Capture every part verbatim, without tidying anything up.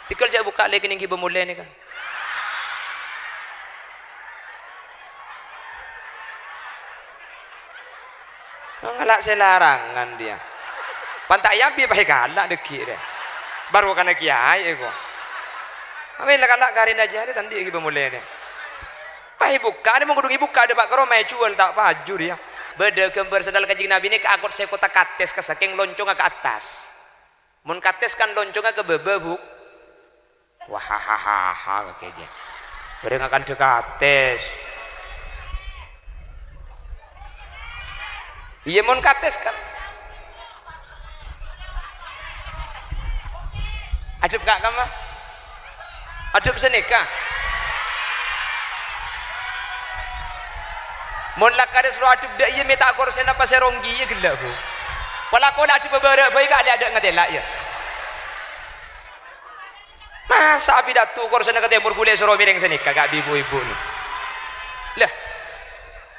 Tèghâl jhâ' bukka' lè kènèng ghibâ molè nèka. Ngala' sè larangan dhiyâ. Panta' èabi paè kala' dhâggi' rè. Barokana kèyaè èko. Amè la kala' karèna jârèya ta' andi' ghibâ molè nè. Paè bukka', nè mon kodhu èbukka' dâpa' ka roma èjhuwâl ta' paju rèya. Bâdâ ghâmbhâr sandal Kanjeng Nabi nèka akot sè kottha kates ka sakèng loncongnga ka attas. Mon kates kan loncongnga ka bâbâ, Bu. Wahahaha, kakè jâ. Bâreng akandhâ kates. Iyâ, mon kates kan. Adhep ka' kamma. Adhep sanèka. Mon la kates ro adhep dâ' iyâ mè' ta' korsèna pasè ronggi iyâ ghellâ', Bu. Pola-pola adhep bâbârâ' bhâi ka' lè adâ' ngatèla' iyâ. Masa' apidato korsèna ka tèmor ghulâ soro mèrèng sanèka, ka' bi' bu-ibu nè. Lah,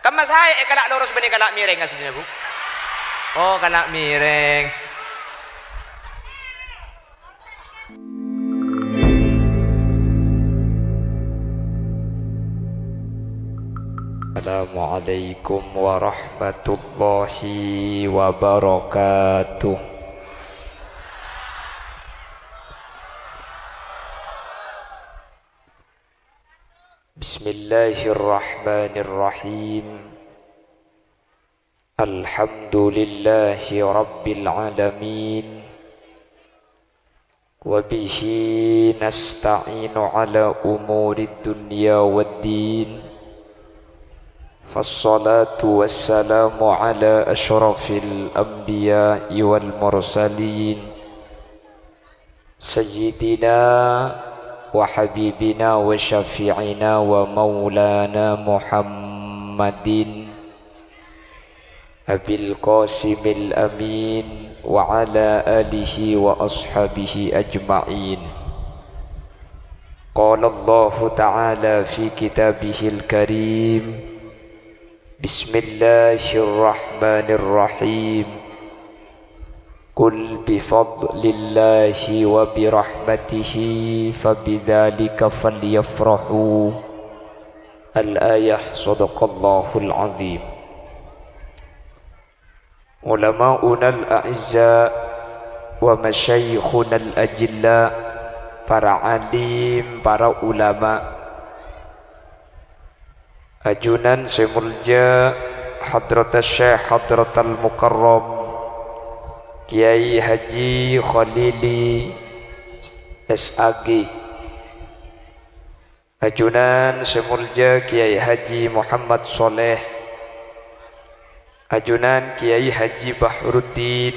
kamma saè èkala' loros bânnè kala' mèrèng asllina, Bu? Oh, kala' mèrèng. Assalamualaikum warahmatullahi wabarakatuh. Bismillahirrahmanirrahim. Alhamdulillahi rabbil alamin. Wa bihi nasta'inu ala umurid dunya wad din. Fassalatu wassalamu ala asyrafil anbiya'i wal mursalin. Sayyidina wa habibina wa syafi'ina wa maulana Muhammadin Abil Qasimil Amin wa ala alihi wa ashabihi ajma'in. Qala Allahu ta'ala fi kitabihil karim, Bismillahirrahmanirrahim. Qul bi fadlillahi wa bi rahmatihi fa bidzalika falyafrahu. Al-ayah, sadaqallahul azim. Ulama'unal a'izza wa masyayikhunal ajilla, para alim, para ulama, ajunan sè molja Hadratus Syekh Hadratal Mukarram Kiai Haji Khalili S A G, ajunan sè molja Kiai Haji Muhammad Shaleh, ajunan Kiai Haji Bahruddin,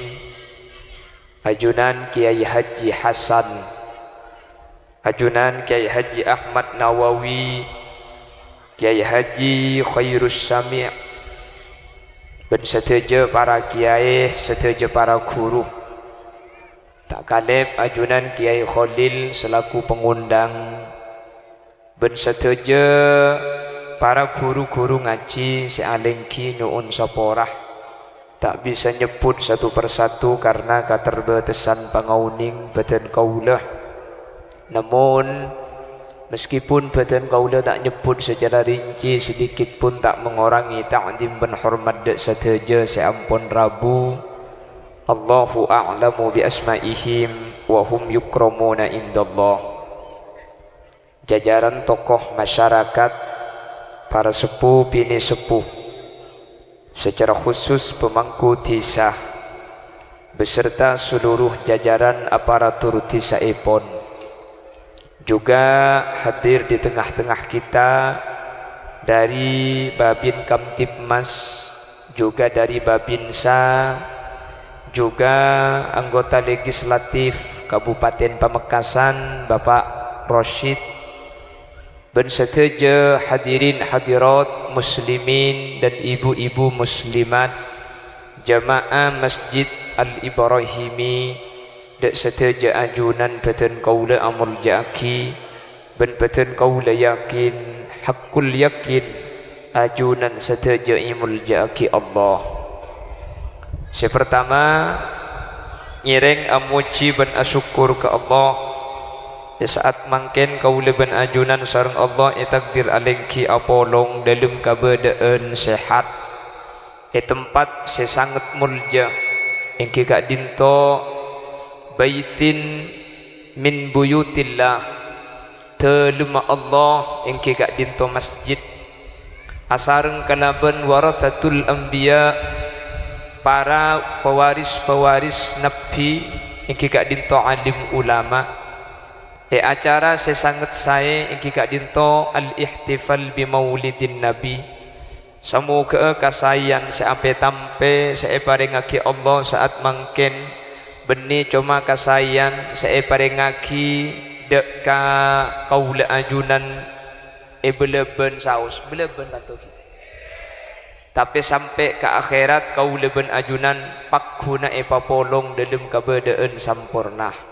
ajunan Kiai Haji Hasan, ajunan Kiai Haji Ahmad Nawawi, Kiai Haji Khairus Sami', bân sadhâjâ para kiai, sadhâjâ para ghuru. Ta' kalèp ajunan Kiai Kholil selaku pangondhâng, bân sadhâjâ para ghuru-ghuru ngajhi sè alèngghi nyo'on sapora. Ta' bisa nyebbhut satu persatu karna katerbatasan pangaonèng bhâdhân kaulâ. Namon, meskipun bhâdhân kaulâ ta' nyebbhut sacara rinci, sedikit pun ta' mangorangè ta'zim bân hormat dâ' sadhâjâ sè ampon rabu. Allahu a'lamu bi asma'ihim wa hum yukramuna indallah. Jajaran tokoh masyarakat, para seppo binè' seppo, secara khusus pemangku dhisa, beserta seluruh jajaran aparatur dhisaèpon, juga hadir di tengah-tengah kita dari Babin Kamtibmas, juga dari Babinsa, juga anggota legislatif Kabupaten Pamekasan, Bapak Rosyid, bân sadhâjâ hadirin hadirat muslimin dan ibu-ibu muslimat, jamaah Masjid Al-Ibrahimi, dâ' sadhâjâ ajunan bhâdhân kaulâ amolja'aghi, bân bhâdhân kaulâ yakin, hakkul yakin, ajunan sadhâjâ èmolja'aghi Allah. Sè partama, ngèrèng amojhi bân asokkor ka Allah, È sa'at mangkèn kaulâ bân ajunan sareng Allah ètakdir alèngghi apolong dâlem kabâdâ'ân sehat, è tempat sè sanget molja, èngghi ka'dinto baitin min buyutillah, dâlemma Allah, èngghi ka'dinto masjid, asareng kalabân warasatul anbiya, para pewaris-pewaris nabbhi, èngghi ka'dinto alim ulama. È acara sè sanget saè èngghi ka'dinto al-ihtifal bi maulidin nabi. Samoghâ'â kasaèyan sè apè-tampè sè èparèngaghi Allah sa'at mangkèn, bânnè coma kasaèyan sè èparèngaghi dâ' ka kaulâ ajunan è bâlâbân saos. Bâlâbân tanto ghi. Tapè sampè' ka akhèrat kaulâ bân ajunan pagghuna èpapolong dâlem kabâdâ'ân samporna.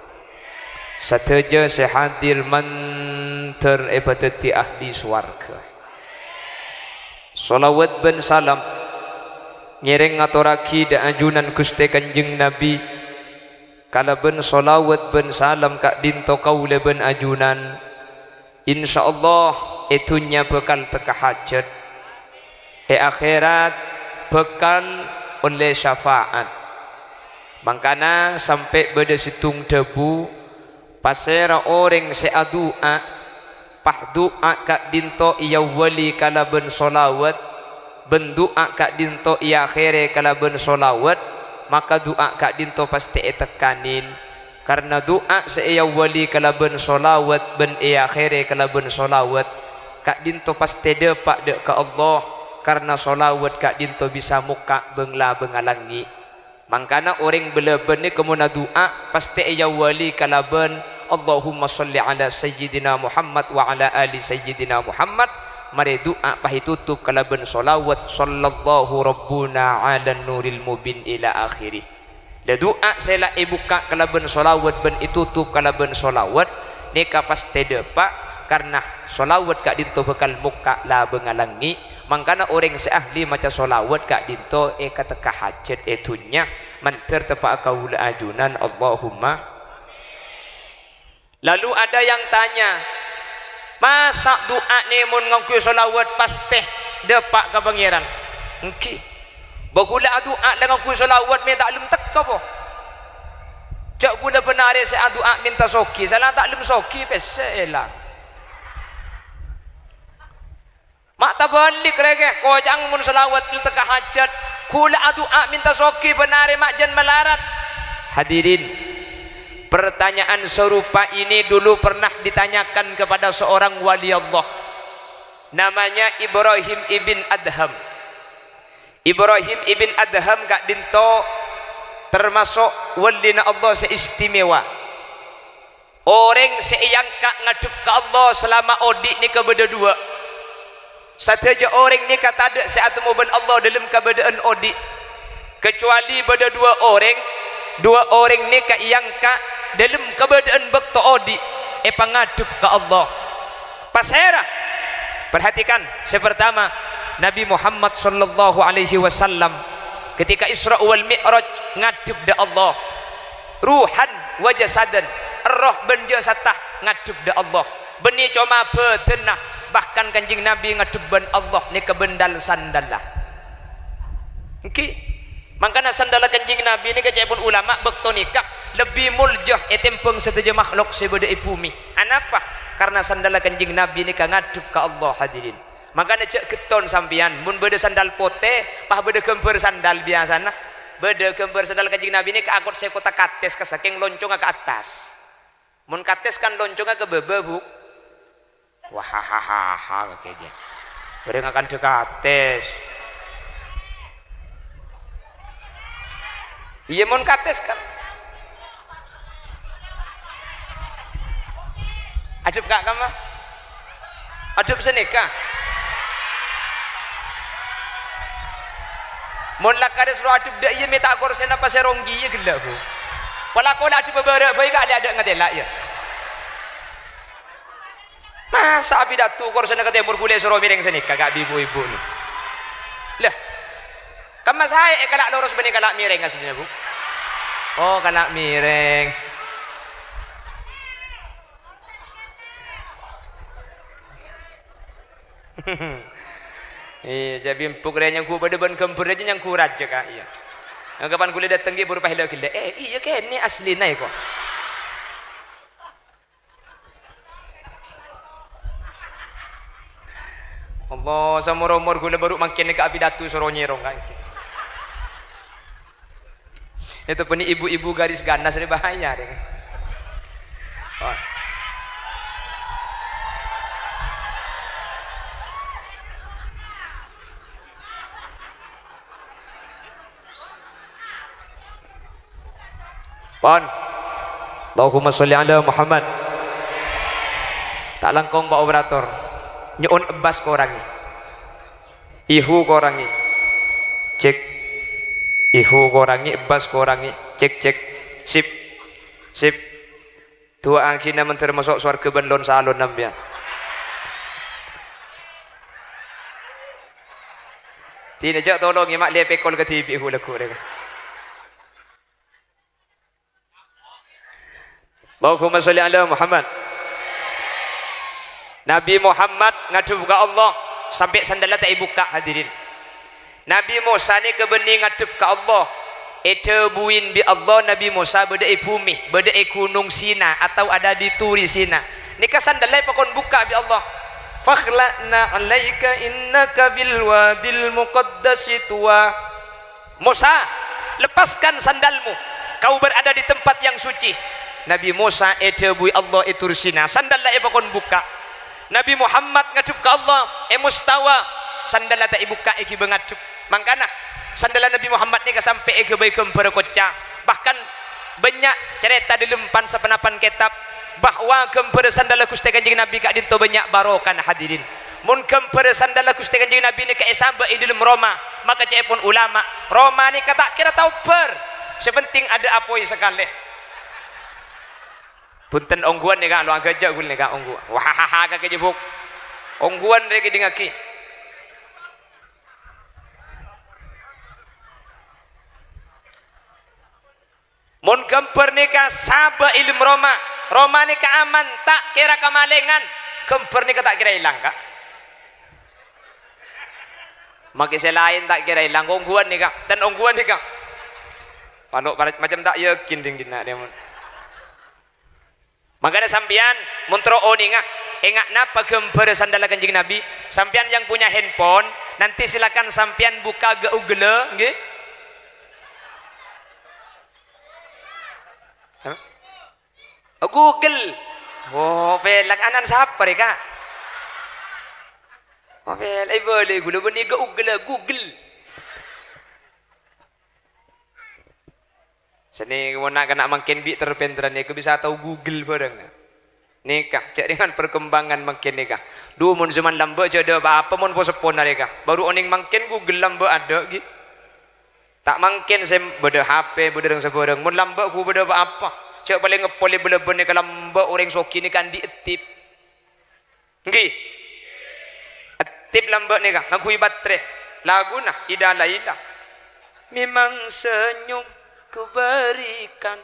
Sadhâjâ sè hadir mandhâr èpadhâddhi ahli sowarghâ. Shalawat bân salam ngèrèng ngatorraghi dâ' ajunan Ghustè Kanjeng Nabi, kalabân shalawat bân salam ka'dinto kaulâ bân ajunan, insyaallah è dhunnya bhâkal tekka hajhât, è akhèrat bhâkal ollè syafa'at. Mangkana sampè' bâdâ sèttong dhâbu, pasèra orèng sè adu'a, pas du'a ka'dinto èawwali kalabân shalawat, bân du'a ka'dinto èakhèrè kalabân shalawat, maka du'a ka'dinto pastè ètekkanin. Karna du'a sè èawwali kalabân shalawat bân èakhèrè kalabân shalawat, ka'dinto pastè dâpa' dâ' ka Allah, karna shalawat ka'dinto bisa mokka' bâng-labângnga langngè'. Mangkana orèng bâlâbân nèka mon adu'a, pastè èawwali kalabân, "Allahumma shalli ala Sayyidina Muhammad wa ala ali Sayyidina Muhammad." Marè du'a pas ètotop kalabân shalawat, "Shallallahu Rabbuna ala Nuril Mubin" ila akhirih. La du'a sè la èbukka' kalabân shalawat bân ètotop kalabân shalawat, nèka pastè dâpa', karna shalawat ka'dinto bhâkal mokka' labângnga langngè'. Mangkana orèng sè ahli maca shalawat ka'dinto èkatekka hajhât è dhunnya, mandhâr teppa'a kaulâ ajunan, Allahumma. Lalu ada yang tanya, "Masa' du'a nè mon ngangghuy shalawat pastè dâpa' ka Pangèran?" Èngghi. Bâ ghulâ adu'a la ngangghuy shalawat mè' ta' lem tekka, po? Jhâ' ghulâ bân arè sè adu'a mènta soghi, sala ta' lem soghi, pèssè èlang. Ma' tabâlik rèkè, koca'na mon shalawat ètekka hajhât, ghulâ adu'a mènta soghi bân arè ma' jân malarat. Hadirin, pertanyaan serupa ini dulu pernah ditanyakan kepada seorang wali Allah. Namanya Ibrahim ibn Adham. Ibrahim ibn Adham ka'dinto termaso' walina Allah sè istimewa. Orèng sè èangka' ngadhep ka Allah salama odi' nèka bâdâ duwâ'. Sadhâjâ orèng nèka tadâ' sè atemmo bân Allah dâlem kabâdâ'ân odi', kacowalè bâdâ duwâ' orèng, duwâ' orèng nèka èangka' dâlem kabâdâ'ân bâkto odi', èpangadhep ka Allah. Pasèra? Perhatikan, sè pertama, Nabi Muhammad sallallahu alaihi wasallam ketika Isra wal Mi'raj ngadhep dâ' Allah. Ruhan wa jasadan, erroh bân jasadda ngadhep dâ' Allah. Bânnè coma bâdânna, bahkan Kanjeng Nabi ngadhep bân Allah nèka bân dal-sandalla. Èngghi. Mangkana sandalla Kanjeng Nabi nèka ca'èpon ulama bâkto nèka lebbi molja ètèmbhâng sadhâjâ makhlok sè bâdâ è bhumè. Anapa? Karna sandalla Kanjeng Nabi nèka ngadhep ka Allah, hadirin. Mangkana jhâ' ghetton sampèyan, mon bâdâ sandal potè, pas bâdâ ghâmbhâr sandal biyasana. Bâdâ ghâmbhâr sandal Kanjeng Nabi nèka akot sè kotak katès ka sakèng loncongnga ka attas. Mon katès kan loncongnga ka bâbâ, Bu. Wahahaha, kakè jâ. Bârâng akandhâ katès. Iyâ, mon katès kan. Adhep ka kamma? Adhep sanèka. Mon la karès ro adhep dâ' iyâ mènta korsèna pasè ronggi iyâ ghellâ', Bu. Pola-pola adhep bârâ' bhâi ka' lè adâ' ngatèla' iyâ. Masa' apidato korsèna ka tèmor ghulâ soro mèrèng sanèka ka' bi-ibu-ibu nè. Lah, kamma saè èkala' loros bânnè kala' mèrèng asllina, Bu? Oh, kala' mèrèng. Iyâ, jhâ' bi' empuk rè nyangghu padâ bân ghâmbhâr rè jhâ' nyangghu rajâ, Ka', iyâ. Kapan ghulâ dâteng ghi' buru pahèla ghellâ'. Eh, iyâ kènè' asllina, èko. Allah, saomor-omor ghulâ bâru' mangkèn ka' apidato soro nyèrong, Ka'. Itu pun ibu-ibu garis ganas ini bahaya deh. Wah. Pon. Allahumma sholli ala Muhammad. Ta' langkong, Pak Operator. Nyo'on ebbas korangè. Ihu korangè. Cek. Ihu korangè, ebbas korangè. Cek, cek. Sip. Sip. Du'aaghina mandhâr maso' sowarghâ bân lon-salon sampèyan. Dinah jhâ' tolongè, ma' lè pèkol kadhibi' ghu-lagghu rèya. Allahumma sholli ala Muhammad. Nabi Muhammad ngadhep ka Allah sampè' sandalla ta' èbukka', hadirin. Nabi Mosa nèka bânnè ngadhep ka Allah. Èdhâbuwi bi' Allah Nabi Mosa bâdâ è bhumè, bâdâ è Ghunong Sina, atau ada di Turi Sina. Nèka sandalla èpakon bukka' bi' Allah. "Fakhla'na 'alaika innaka bil wadil muqaddasi tuwa." "Mosa, lepaskan sandalmu, kau berada di tempat yang suci." Nabi Mosa èdhâbuwi Allah è Turi Sina, sandalla èpakon bukka'. Nabi Muhammad ngadhep ka Allah è mustawa, sandalla ta' èbukka' èghibâ ngadhep. Mangkana, sandalla Nabi Muhammad nèka sampè' èghâbây ghâmbhârrâ kocca. Bahkan, bânnya' carèta dâlem pan-saponapan kètab bahwa ghâmbhârrâ sandalla Ghustè Kanjeng Nabi ka'dinto bânnya' barokana, hadirin. Mon ghâmbhârrâ sandalla Ghustè Kanjeng Nabi nèka èsabâ' è dâlem roma, maka ca'èpon ulama, roma nèka ta' kèra tao bâr. Sè penting adâ' apoy sakalè. Bhunten, ongghuwân nèka, lo agâjâ' ghulâ nèka, ongghu. Wahahaha, kakè jebuk. Ongghuwân rè kèdingngaghi. Mon ghâmbhâr nèka sabâ' è dâlem roma, roma nèka aman, ta' kèra kamalèngan, ghâmbhâr nèka ta' kèra èlang, Ka'. Makè sè laèn ta' kèra èlang, ongghuwân nèka, ten ongghuwân nèka. Palo' para-, macem ta' yakin ding dinna' rè mon. Mangkana sampèyan, mon terro onènga, enga' napa ghâmbhârrâ sandalla Kanjeng Nabi, sampèyan yang punya handphone, nanti silakan sampèyan buka Google-a, ngghi? Hah? Oh, Google. Oh, pelak anan sapa rè, Ka'? Oh, pelak, eh, boleh, ghulâ bânnè Google, Google. Sanèka mon na'-kana' mangkèn bi' ter-pènterran nèka bisa tao Google bhârâng. Nèka, jhâ' dengan perkembangan mangkèn nèka. Dhu, mon zaman lambâ' jhâ' adâ' pa-apa mon po-seppona rèka. Bâru onèng mangkèn Google lambâ' adâ', ghi. Ta' mangkèn sè bâdâ H P, bâdâ rèng-sabârâng. Mon lambâ' ghu bâdâ pa-apa. Jhâ' palèng ngepol è bâlâbân nèka lambâ' orèng soghi nèka andi' ettip. Ngghi. Ettip lambâ' nèka ngangghuy baterè. Laguna Ida Laila. Memang senyum kuberikan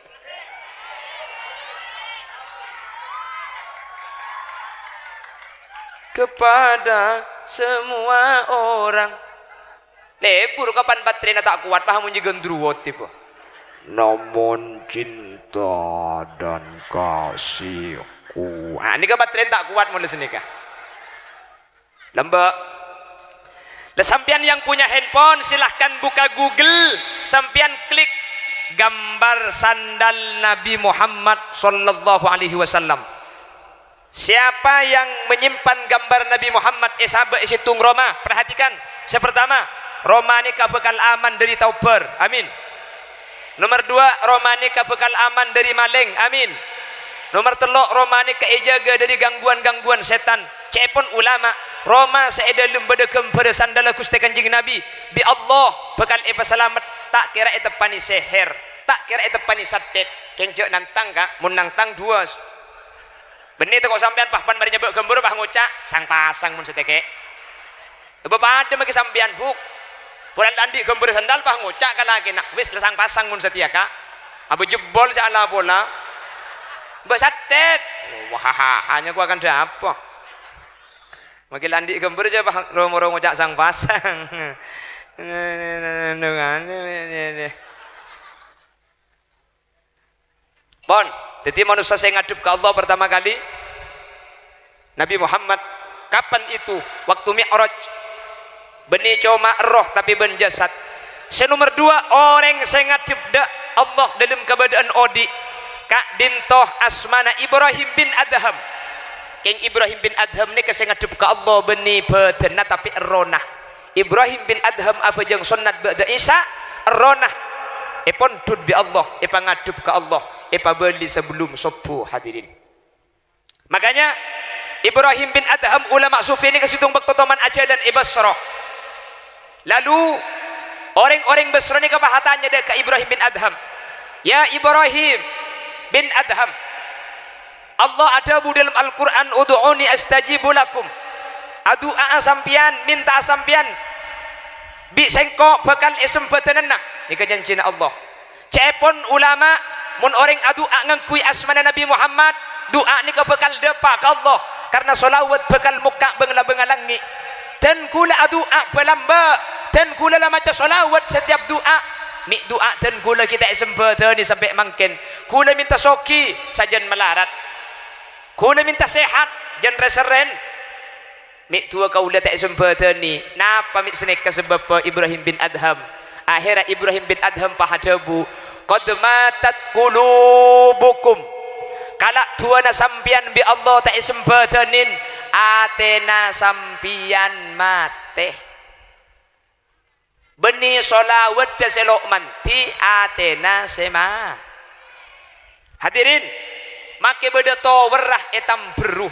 kepada semua orang. Lebur kapan baterèna ta' kowat, pas amonjhi gendruwo tiba. Namun cinta dan kasihku. Ah, nèka baterèna ta' kowat molaè sanèka. Lambâ'. Lah, sampèyan yang punya handphone, silahkan buka Google, sampèyan klik gambar sandal Nabi Muhammad sallallahu alaihi wasallam. Siapa yang menyimpan gambar Nabi Muhammad è sabâ' è sèttong roma? Perhatikan. Sè partama, roma nèka bhâkal aman dâri tao bâr. Amin. Nomer dua, roma nèka bhâkal aman dâri malèng. Amin. Nomer tello', roma nèka èjâgâ dâri gangguwan-gangguwan sètan. Ca'èpon ulama, roma sè è dâlem bâdâ ghâmbhârrâ sandalla Ghustè Kanjeng Nabi, bi' Allah bhâkal èpasalamet, ta' kèra èteppanè sèhèr, ta' kèra èteppanè sattèt. Kèng jhâ' nantang, Ka', mon nantang duwâ. Bânnè tako' sampèyan, pas pan marè nyabâ' ghâmbhâr, pas ngoca', "Sang-pasang mon satèkè'." Bâ padâ makè sampèyan, Bu'. Polana ta' andi' ghâmbhâr sandal, pas ngoca' ka lakèna, "Wis, la sang-pasang mon satèya, Ka'." Abâ' jebbhol sè ala pola. Bâ' sattèt. Wah, hanya ku akan dâpa'. Makkè la andi' ghâmbhâr jhâ' pa-, ro-moro ngoca' sang-pasang. Pon, dhâddhi manossa sè ngadhep ka Allah pertama kali Nabi Muhammad. Kapan itu? Waktu Mi'raj. Bânnè coma erroh tapè bân jasad. Sè nomer duwâ', orèng sè ngadhep dâ' Allah dâlem kabâdâ'ân odi'. Ka'dinto asmana Ibrahim bin Adham. Kèng Ibrahim bin Adham nèka sè ngadhep ka Allah bânnè bhâdhânna tapè errohna. Ibrahim bin Adham abhâjâng sonnat ba'da Isya, errohna èpondhut bi' Allah, èpangadhep ka Allah, èpabâli sabellum sobbhu, hadirin. Makanya, Ibrahim bin Adham, ulama sufi nèka sèttong bâkto toman ajhâlân è Basra. Lalu, orèng-orèng Basra nèka pas atanya dâ' ka Ibrahim bin Adham, "Ya Ibrahim bin Adham, Allah adhâbu dâlem Al-Qur'an, 'Ud'uni astajib lakum.' Adu'a'a sampèyan, mènta'a sampèyan, bi' sèngko' bhâkal èsembhâdhânana." Nèka janjina Allah. Ca'èpon ulama, mon orèng adu'a ngangghuy asmana Nabi Muhammad, du'a nèka bhâkal dâpa' ka Allah, karna sholawat bhâkal mokka' bâng-labângnga langngè'. Dan ghulâ adu'a bâ-lambâ', dan ghulâ la maca sholawat setiap du'a. Mè' du'a dan ghulâ ghi' ta' èsembhâdhânè sampè' mangkèn. Ghulâ mènta soghi, sajân malarat. Ghulâ mènta sehat, jân rè-serrèn. Mè' du'a kaulâ ta' èsembhâdhânè. Napa mè' sanèka sabâbbhâ Ibrahim bin Adham? Akhèrra Ibrahim bin Adham pas adhâbu, "Qad matat qulubukum." Kala' du'ana sampèyan bi' Allah ta' èsembhâdhânè, atèna sampèyan matè. Bânnè sholawadda sè lo' mandhi, atèna sè ma-, Hadirin, makè bâdâ towerra è Tamberru,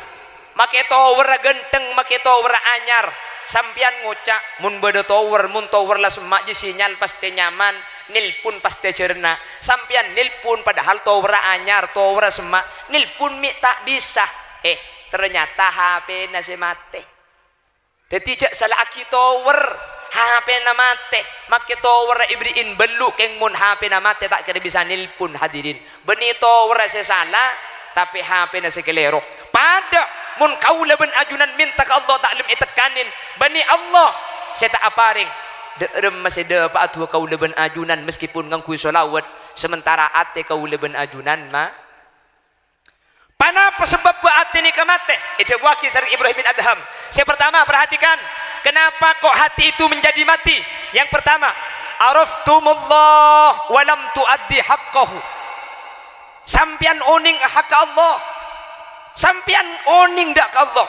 makè towerra ghântheng, makè towerra anyar. Sampèyan ngoca', "Mon bâdâ tower, mon tower la semma' jiyâ sinyal pastè nyaman, nelpon pastè jhârna." Sampèyan nelpon padahal towerra anyar, towerra semma', nelpon mè' ta' bisa. Eh, ternyata H P-na sè matè. Dhâddhi jhâ' sala'aghi tower, H P-na matè. Makè towerra èberri'in bâllu', kèng mon H P-na matè ta' kèra bisa nelpon, hadirin. Bânnè towerra sè sala, tapè H P-na sè kalèro. Padâ, mon kaulâ bân ajunan mènta ka Allah ta' lem ètekkanè, bânnè Allah sè ta' aparèng. Dâ' remma sè dâpa'a du'a kaulâ bân ajunan meskipun ngangghuy sholawat, sementara atè kaulâ bân ajunan ma-, Ponapa sabâbbhâ atè nèka matè? Èdhâbuwâghi sareng Ibrahim bin Adham. Sè pertama, perhatikan, kenapa kok hati itu menjadi mati? Yang pertama, "Araftumullah wa lam tuaddi haqqahu." Sampèyan onèng hakka Allah. Sampèyan onèng dâ' ka Allah.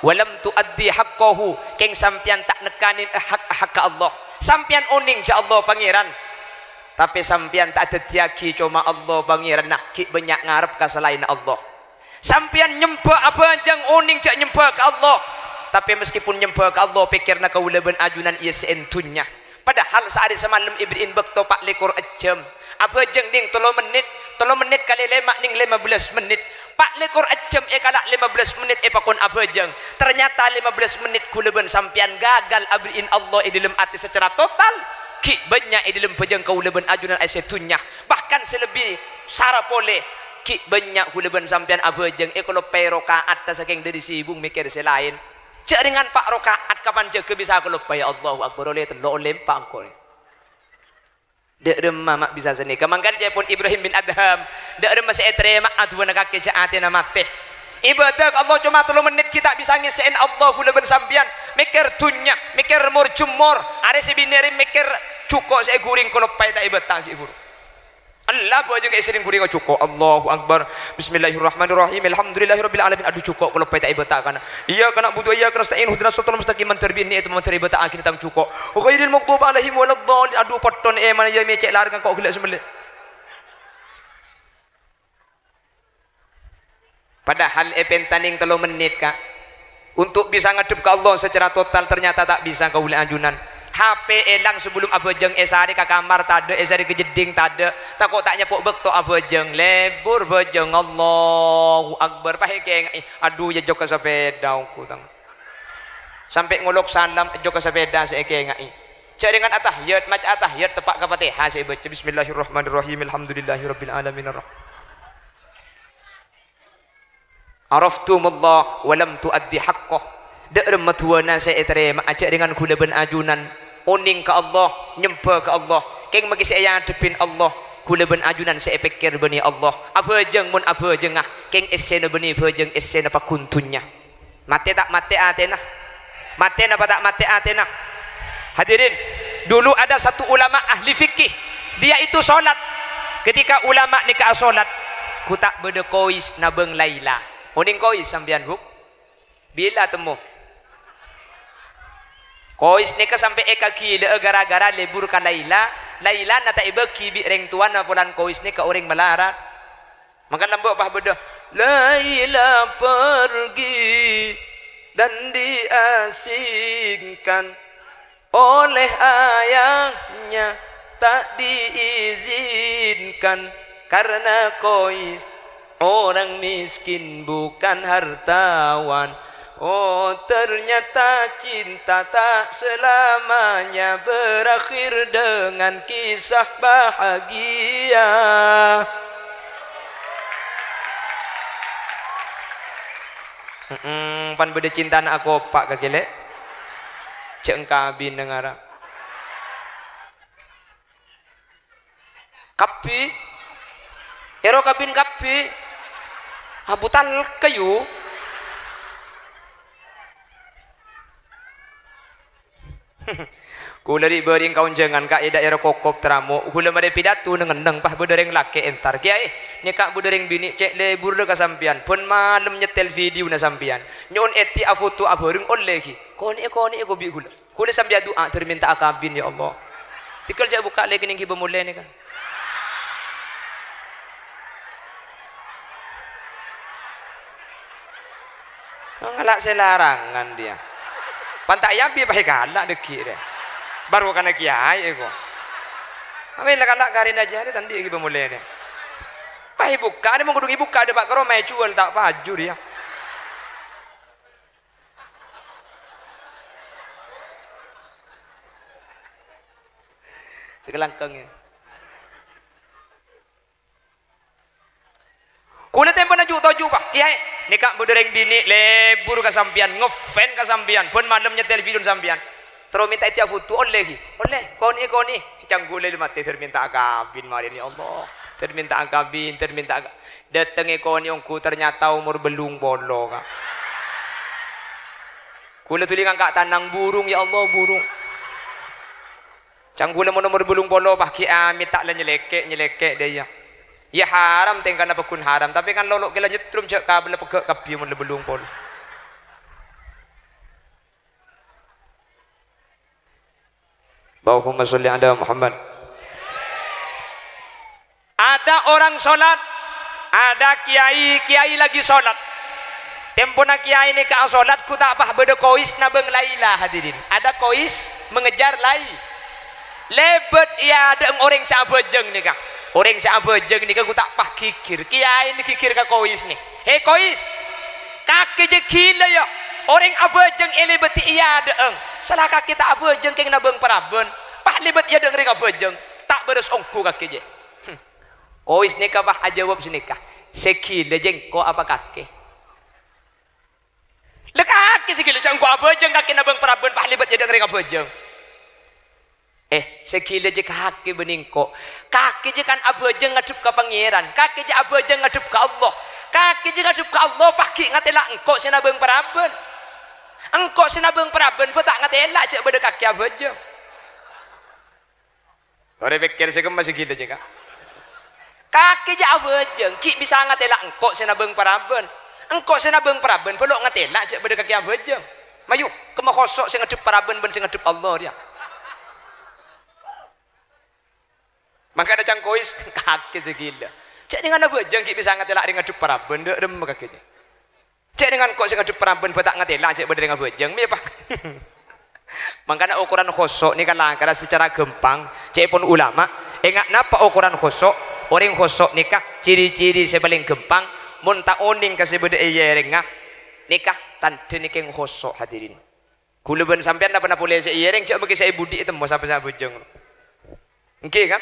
"Wa lam tuaddi haqqahu," kèng sampèyan ta' nekkanè hak-hakka Allah. Sampèyan onèng jhâ' Allah Pangèran. Tapè sampèyan ta' adhâddhiyâghi coma Allah Pangèranna, ghi' bânnya' ngarep ka salaènna Allah. Sampèyan nyembhâ abhâjâng onèng jhâ' nyembhâ ka Allah. Tapè meskipun nyembhâ ka Allah, pèkkèranna kaulâ bân ajunan iyâ sè è dhunnya. Padahal saarè samalem èberri'in bâkto pa' lèkor jhâm. Abhâjâng nèng tello mennit, tello mennit kalè lèma' nèng lèma bellâs mennit. Pa' lèkor jhâm èkala' lèma bellâs mennit èpakon abhâjâng. Ternyata lèma bellâs mennit kaulâ bân sampèyan gagal aberri'in Allah è dhâlem atè secara total. Ghi' bânnya' è dhâlem bhâjâng kaulâ bân ajunan è sè dhunnya. Bahkan sè lebbi sara polè, ghi' bânnya' kaulâ bân sampèyan abhâjâng èkaloppaè raka'atta sakèng dâri sibuk mèkkèr sè laèn. Jhâ' rèngan pa' raka'at kapan jâgâ bisa kaloppaè, Allahu Akbar, ollè tello', ollè empa' engko'. Dâ' remma ma' bisa sanèka. Mangkana ca'èpon Ibrahim bin Adham, dâ' remma sè ètarèma'a du'ana kakè jhâ' atèna matè. Ibâdâ ka Allah coma tello mennit ghi' ta' bisa ngèssè'è Allah kaulâ bân sampèyan. Mèkkèr dhunnya, mèkkèr mor-jemmor. Arè sè binè' arè mèkkèr jhuko' sè èghuring kaloppaè ta' èbâta ghi' bhuru. Ella bhâjâng èsèrèng ghuringnga jhuko'. Allahu Akbar. Bismillahirrahmanirrahim. Alhamdulillahirabbil alamin. Adhu jhuko' kaloppaè ta' èbâta kana. Iyyaka na'budu wa iyyaka nasta'in. Ihdinas siratal mustaqim. Mandhâr bi' ni'mat mandhâr èbâta'aghina tang jhuko'. Ghairil maghdubi 'alaihim waladdallin. Adhu, potton èman iyâ mè' cè' lareng ko' ghellâ' sè mellè. Padahal èpènta nèng tello mennit, Ka'. Untuk bisa ngadhep ka Allah secara total, ternyata ta' bisa kaulâ ajunan. H P èlang sabellum abhâjâng, èsarè ka kamar tadâ', èsarè ka jeddhing tadâ', tako' ta' nyapo' bâkto abhâjâng, lebur bhâjâng, Allahu Akbar, pas èkènga'è, adhu, jhâ' jokka sapèda ongghu tang. Sampè' ngolok salam, jokka sapèda sè èkènga'è. Jhâ' rèngan atahiyat, maca atahiyat, teppa' ka Fatihah sè èbâca, Bismillahirrahmanirrahim, Alhamdulillahirabbil alamin, arrah-, "Araftumullah wa lam tuaddi haqqah." Dâ' remma du'âna sè ètarèma'a jhâ' rèngan ghulâ bân ajunan onèng ka Allah, nyembâ ka Allah. Kèng maskè sè èadhebbhin Allah, ghulâ bân ajunan sè èpèkkèr bânnè Allah. Abhâjâng mon abhâjângnga, kèng èssèna bânnè bhâjâng èssèna paggun dhunnya. Matè ta' matè atèna? Matè napa ta' matè atèna? Hadirin, dulu ada satu ulama ahli fikih, dia itu sholat. Ketika ulama nèka asolat, ghu ta' bâdâ kois nabâng Laila. Onèng kois sampèyan, Bu? Bilâ temmo? Kois nèka sampè' èkaghilâ'â ghârâ-ghârâ lebur ka Laila. Lailana ta' èbâghi bi' rèng towana polana kois nèka orèng malarat. Mangkana lambâ' pas bâdâ, "Laila pergi dan diasingkan oleh ayahnya, tak diizinkan karena kois orang miskin bukan hartawan." Oh, ternyata cinta tak selamanya berakhir dengan kisah bahagia. He'em, pan bâdâ cintana akopa' kakè, Lè'. Jhâ' engkabin nangara. Kabbhi. Èro kabin kabbhi. Abu talka, yu. Ghulâ ri'-bâri' kaonjhângan, Ka', è daèra Kokop Tramo. Ghulâ marè pidato neng-enneng, pas bâdâ rèng lakè' entar, "Kèyaè, nèka bâdâ rèng binè' cè' leburrâ ka sampèyan. Bân malem nyètèl videona sampèyan. Nyo'on èdhi afoto abhâreng ollè, ghi." Konè'è, konè'è ko bi' ghulâ. Ghulâ sampèyan du'a, dhâr mènta'a kabin, ya Allah. Tèghâl jhâ' bukka' lè kènèng ghibâ molè nèka. Ngala' sè larangan dia. Panta' yabi paè kala' dâggi' rè. Bârokana kèyaè ko. Amè la kala' karèna jârèya ta' andi' ghibâ molè nè. Paè bukka' nè, mon kodhu èbukka' dâpa' ka roma èjhuwâl ta' paju dia. Sakalangkong, ya. Ghulâ tempona ju'-toju', Pa'. Kèyaè, nèka bâdâ rèng binè' lebur ka sampèyan, ngefans ka sampèyan, bân malem nyètèl videona sampèyan. Terro mènta èdhi afoto, ollè, ghi? Ollè, konè'è, konè'è. Can ghulâ la matè, dhâr mènta'a kabin marèna, ya Allah. Dhâr mènta'a kabin, dhâr mènta'a ka-, dâtengngè konè'è ongghu ternyata omor bâllung polo, Ka'. Ghulâ dhuli ngangka' tanang, burung, ya Allah, burung. Can ghulâ mon omor bâllung polo, Pa', ghi' amèt ta' la nyelèkè', nyelèkè' dâ' iyâ. Iyâ haram, tèngkana paggun haram, tapè kan lolo' kè la nyetrum jhâ' kabellâ pegghâ' kabbhi mon la bâllung polo. Allahumma sholli ala Muhammad. Ada orang sholat, ada kiai, kiai lagi sholat. Tempona kiai nèka asolat, ghu ta' pas bâdâ kois nabâng Laila, hadirin. Ada kois mengejar Lai-, lèbât è adâ'na orèng sè abhâjâng nèka. Orèng sè abhâjâng nèka ghu ta' pas ghighir. Kiaina ghighir ka kois nè. "He, kois, kakè jhâ' ghilâ, ya. Orèng abhâjâng èlèbâdhi è adâ'na. Sala kakè ta' abhâjâng kèng nabâng parabân. Pas lèbât è adâ'na rèng abhâjâng. Ta' bârâs ongghu kakè jhâ'." Hmm. Kois nèka pas ajâwâb sanèka, "Sè ghilâ jhâ' engko' apa kakè? La kakè sè ghilâ, jhâ' engko' abhâjâng kakè nabâng parabân pas lèbât è adâ'na rèng abhâjâng. Eh, sè ghilâ jhâ' kakè bânnè engko'. Kakè jhâ' kan abhâjâng ngadhep ka Pangèran. Kakè jhâ' abhâjâng ngadhep ka Allah. Kakè jhâ' ngadhep ka Allah pas ghi' ngatèla' engko' sè nabâng parabân. Engko' sè nabâng parabân bâ ta' ngatèla' jhâ' bâdâ kakè abhâjâng." Orèng pèkkèr sè kemma sè ghilâ jhâ', Ka'. Kakè jhâ' abhâjâng, ghi' bisa ngatèla' engko' sè nabâng parabân. Engko' sè nabâng parabân bâ lo' ngatèla' jhâ' bâdâ kakè abhâjâng. Mayu, kemma khoso' sè ngadhep parabân bân sè ngadhep Allah rèya. Mangkana can kois, kakè sè ghilâ. Jhâ' nèngan abhâjâng ghi' bisa ngatèla' rèng ngadhep parabân, dâ' remma kakè jhâ'. Jhâ' nèngan engko' sè ngadhep parabân bâ ta' ngatèla' jhâ' bâdâ rèng abhâjâng, mè' Pa'. Mangkana okoran khoso' nèka lakara sacara ghâmpang, ca'èpon ulama, enga' napa okoran khoso'? Orèng khoso' nèka ciri-ciri sè palèng ghâmpang, mon ta' onèng ka sè bâdâ è èrèngnga, nèka tandhâna kèng khoso', hadirin. Ghulâ bân sampèyan napa-napa polè sè èèrèng, jhâ' makè sè è budi ètemmo sapa sè abhâjâng. Èngghi, kan?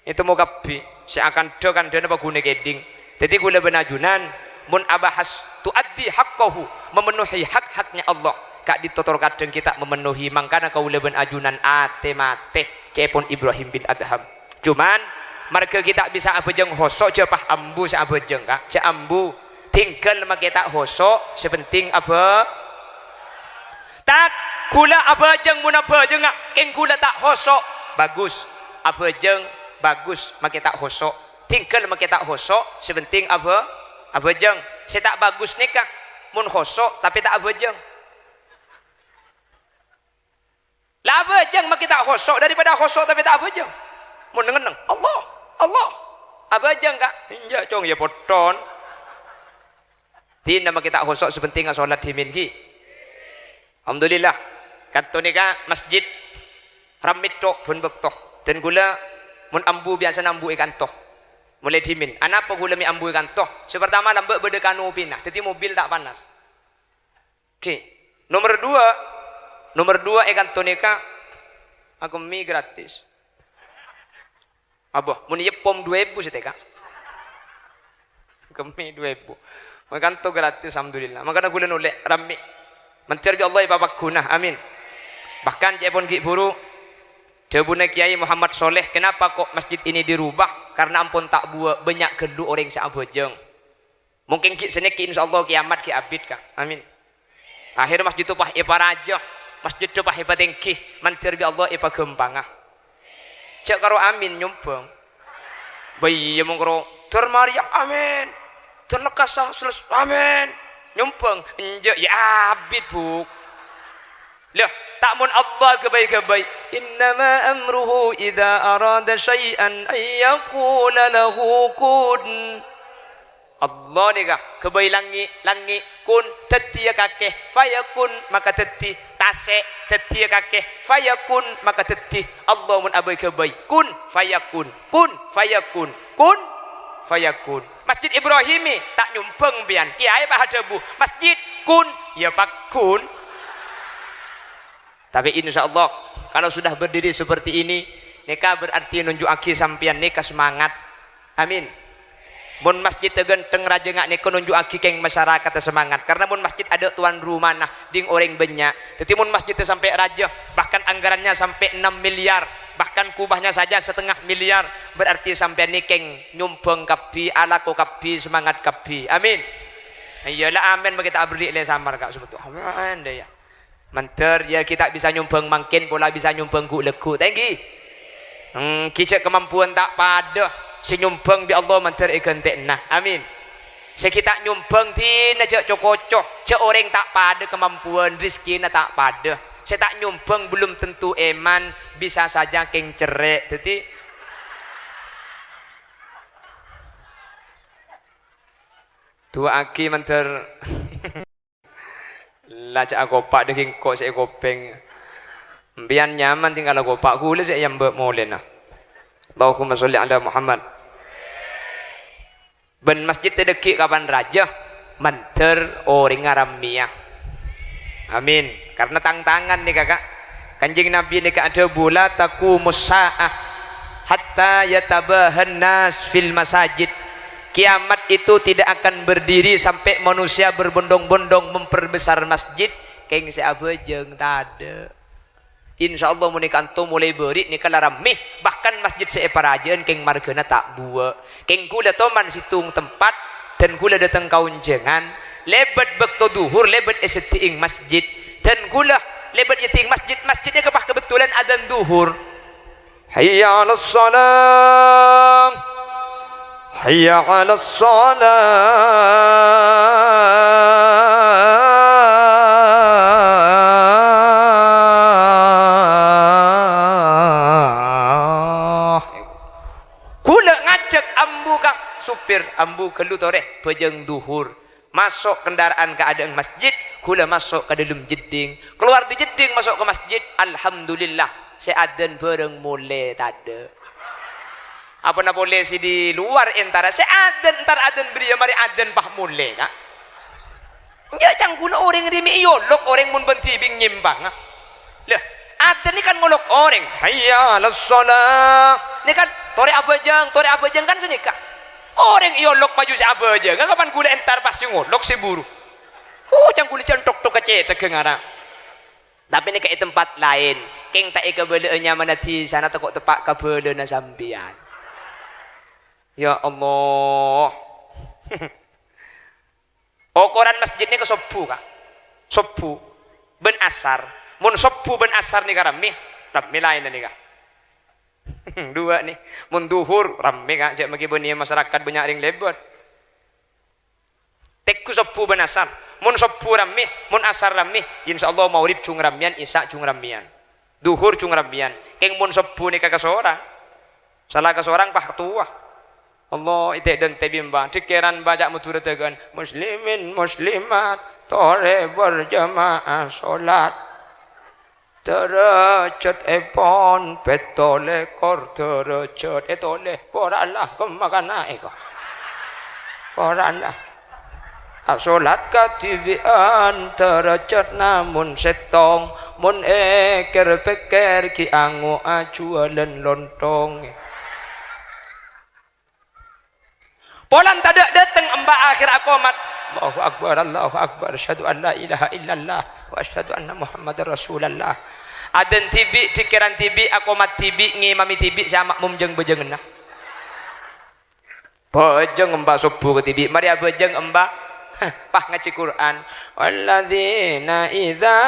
Ètemmo kabbhi. Sè akandhâ-kandhâna paghuna kèdhing. Dhâddhi ghulâ bân ajunan, Mon abahas tuaddi haqqahu, memenuhi hak-haknya Allah. Ka'dinto tor kadhâng kita' memenuhi, mangkana kaulâ bân ajunan atè matè, ca'èpon Ibrahim bin Adham. Cuman, marghâ kita' bisa abhâjâng hoso', jhâ' pas ambu sè abhâjâng, Ka'. Jhâ' ambu. Tinggal makè ta' hoso', sè penting abhâ-, Tat, ghulâ abhâjâng, mon abhâjângnga kèng ghulâ ta' hoso', bagus. Abhâjâng, bagus, makè ta' hoso'. Tinggal makè ta' hoso', sè penting abhâ-, abhâjâng. Sè ta' bagus nèka, mon hoso' tapè ta' abhâjâng. La abhâjâng makè ta' hoso' daripada hoso' tapè ta' abhâjâng. Mon neng-enneng, Allah, Allah. Abhâjâng, Ka'? Enjâ', Cong, yâ potton. Dinah makè ta' hoso', sè penting asholat dhimèn, ghi. Alhamdulillah, kanto nèka masjid rammè tho' bân bâkto. Dân ghulâ mon ambu biyasana ambu è kanto. Molaè dhimèn. Anapa ghulâ mè' ambu è kanto? Sè partama lambâ' bâdâ kanopina, dhâddhi mobil ta' panas. Oke. Nomer dua, nomer dua è kanto nèka akemmè gratis. Abâ, mon èyeppom dua èbu satèya, Ka'. Kemmè dua èbu. Mangkanto gratis, alhamdulillah. Mangkana ghulâ nolè, rammè. Mandhâr bi' Allah èpapaghuna. Amin. Bahkan ca'èpon ghi' bhuru, dhâbuna Kiai Muhammad Sholeh, "Kenapa kok masjid ini dirubah? Karena ampon ta' buwâ', bânnya' ghâllu orèng sè abhâjâng." Mungkin ghi' sanèka, insyaallah kiyamat ghi' abit, Ka'. Amin. Akhèr masjid rowa èparajâ, masjid rowa èpatèngghi, mandhâr bi' Allah èpaghâmpanga. Jhâ' karo amin nyombhâng. Bâ iyâ mon karo, "Dâr Maria, amin. Dâr Lekkasa, selles, amin." Nyombhâng, enjâ', yâ abit, Bu'. Lah, ta' mon Allah ghâbây-ghâbây. "Innama amruhu idza arada syai'an an yaqula lahu kun." Allah nèka ghâbây langngè', langngè', kun, dhâddhiyâ kakè, fayakun, maka dhâddhi, tasè', dhâddhiyâ kakè, fayakun, maka dhâddhi. Allah mon abâi ghâbây, kun, fayakun, kun, fayakun, kun, fayakun. Masjid Ibrahimi, ta' nyombhâng sampèyan. Kiyaè pas adhâbu, "Masjid, kun, yâ paghun." Tapi insyaallah, kalau sudah berdiri seperti ini, nèka berarti nunju'aghi sampèyan nèka semangat. Amin. Mon masjidda ghântheng rajâ nga' nèka nunju'aghi kèng masyarakatta semangat. Karena mon masjid adâ' tuan rumana, dhing orèng bânnya'. Dhâddhi mon masjidda sampè' rajâ, bahkan anggarannya sampai enam miliar, bahkan kubahnya saja setengah miliar, berarti sampèyan nèka kèng nyombhâng kabbhi, alako kabbhi, semangat kabbhi. Amin. Iyâ la amin, makè ta' aberri' lè samar, Ka', sebetulnya. Amin, dâ' iyâ. Mandhâr, yâ, ghi' ta' bisa nyombhâng mangkèn, pola bisa nyombhâng ghu'-lagghu'. Ta' ènggi? Ènggi jhâ' kamampuan ta' padâ. Sè nyombhâng bi' Allah mandhâr èghântè'ana. Amin. Sè ghi' ta' nyombhâng dinah jhâ' co-koco. Jhâ' orèng ta' padâ kamampuan, rejekkèna ta' padâ. Sè ta' nyombhâng belum tentu èman, bisa saja kèng cerrè'. Dhâddhi, du'aaghi mandhâr. La jhâ' akopa' dhâggi' engko' sè èkopèng. Empèyan nyaman tinggal akopa', ghulâ sè èyambâ' molèna. Allahumma sholli ala Muhammad. Bân masjidda dhâggi' kapan rajâ, mandhâr orèngnga rammèya. Amin. Karena tang-tangan nèka, Ka'. Kanjeng Nabi nèka adhâbu, "La taqumus sa'ah hatta yatabahan nas fil masajid." Kiyamat itu tidak akan berdiri sampai manusia berbondong-bondong memperbesar masjid, kèng sè abhâjâng tadâ'. Insyaallah, mon è kanto molaè bâri' nèka la rammè, bahkan masjid sè èparajâ'ân kèng marghâna ta' buwâ'. Kèng ghulâ toman sèttong tempat, dân ghulâ dâteng ka onjhângan, lèbât bâkto dhuhur, lèbât èseddhi'eng masjid. Dân ghulâ lèbât èseddhi'eng masjid, masjid nèka pas kabhendherrân adzan dhuhur. Hayya 'alas shalah. Hayya 'alas shalah. Ghulâ ngajhâk ambu ka supir, "Ambu ghâllu torè, bhâjâng dhuhur." Maso' kendaraan ka adâ'na masjid, ghulâ maso' ka dâlem jeddhing. Kalowar dâri jeddhing maso' ka masjid, alhamdulillah, sè adzan bhâreng molè tadâ'. Apana polè sè di luar entara, sè adzan, entar adzan bâriyâ marè adzan pas molè, Ka'. Enjâ' cangghuna orèng rèya mè' èolok orèng mon bân dhibi' nyèmpanga. Lah, adzan nèka kan ngolok orèng, "Hayya 'alas shalah." Nèka kan, "Torè abhâjâng, torè abhâjâng," kan sanèka. Orèng èolok maju sè abhâjâng, kapan ghulâ entar pas sè ngolok sè buru. Oh, ca'na ghulâ ca'na tok-tok ka cèthagghâ ngara. Tapè nèka è tempat laèn, kèng ta' èkabâlâ'â nyamana dhisana tako' teppa' kabâlâna sampèyan. Ya Allah. Okoran masjid nèka sobbhu, Ka'. Sobbhu bân asar. Mon sobbhu bân asar nèka rammè, rammè laènna nèka. Duwâ' nè. Mon dhuhur, rammè, Ka'. Jhâ' maghi bânnè masarakat bânnya' rèng lèbât. Tengghu sobbhu bân asar. Mon sobbhu rammè, mon asar rammè, insyaallah maghrib jhung rammèyan, isya jhung rammèyan. Dhuhur jhung rammèyan. Kèng mon sobbhu nèka kasorang. Sala kasorang pas towa. Allah, ètè' dântè' bimba, dhikkeran baca Madhurâ dhâghân, muslimin muslimat, torè berjamaah sholat. Dârâjhât èpon pètto lèkor dârâjhât, ètolè, pora la kemma kana' èko. Pora la. Asolat kadhibi'ân dârâjhât namon sèttong, mon èkèr-pèkkèr ghi' ango' ajhuwâlân lontong. Polana tadâ' dâteng emba akhèr akomat. Allahu Akbar, Allahu Akbar. Asyhadu an la ilaha illallah wa asyhadu anna Muhammadar Rasulullah. Adzan dhibi', dhikkeran dhibi', akomat dhibi', ngimami dhibi', sè ama'mum jâng-bâjânganna. Bâjâng emba sobbhu kadhibi', marè abâjâng emba, pas ngajhi Qur'an. Walladzina idza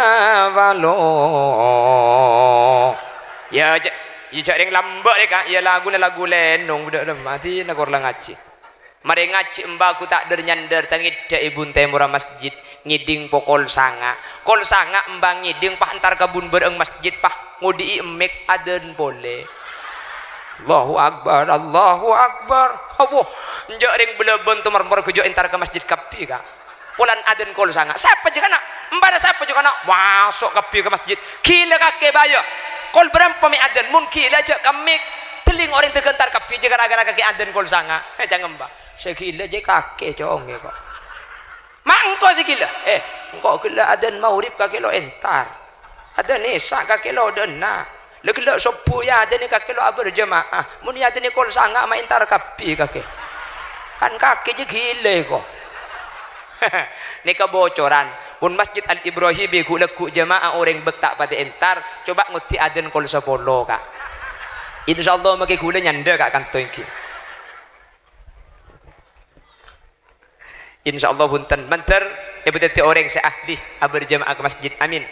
fa'alu. Ya, jhâ', ya, jhâ' rèng lambâ' rè, Ka'. Ya, laguna lagu lènong, bâdâ lemma, dina kor la ngajhi. Marè ngajhi emba ghu ta' dâr-nyandâr, tangèdhâ è bun tèmorra masjid. Ngèdhing pokol sanga'. Kol sanga' emba ngèdhing pas entar ka bun bârâng masjid, pas ngodi'i emmik adzan polè. Allahu Akbar, Allahu Akbar. Abbhu, enjâ' rèng bâlâbân tomarmor ghâjâ' entar ka masjid kabbhi, Ka'. Polana adzan kol sanga'. Sapa jâ' kana'? Embana sapa jâ' kana'? Maso' kabbhi ka masjid. Ghilâ kakè bâjâ. Kol bârâmpa mè' adzan? Mon ghilâ jâ' ka emmik. Dhellèng orèng dâgâ entar kabbhi jâ' gara-gara kakè adzan kol sanga'. He, ca'na emba. Sè ghilâ jâ' kakè cong è ko'. Ma' engko' sè ghilâ? Eh, engko' ghellâ' adzan maghrib kakè lo' entar. Adzan isya kakè lo' dâ' enna'. La ghellâ' sobbhu èadzanè kakè lo' abârjâma'ah. Mon èadzanè kol sanga' ma' entar kabbhi kakè. Kan kakè jâ' ghilâ ko'. Nèka bocoran. Mon Masjid Al Ibrahimi ghu-, lagghu' jamaah orèng bâk ta' patè entar, coba ngoddi adzan kol sapolo, Ka'. Insyaallah makè ghulâ nyandhâ, Ka', kanto èngghi. Insyaallah bhunten, mandhâr èpadhâddhi orèng sè ahli abârjâma'ah ka masjid. Amin.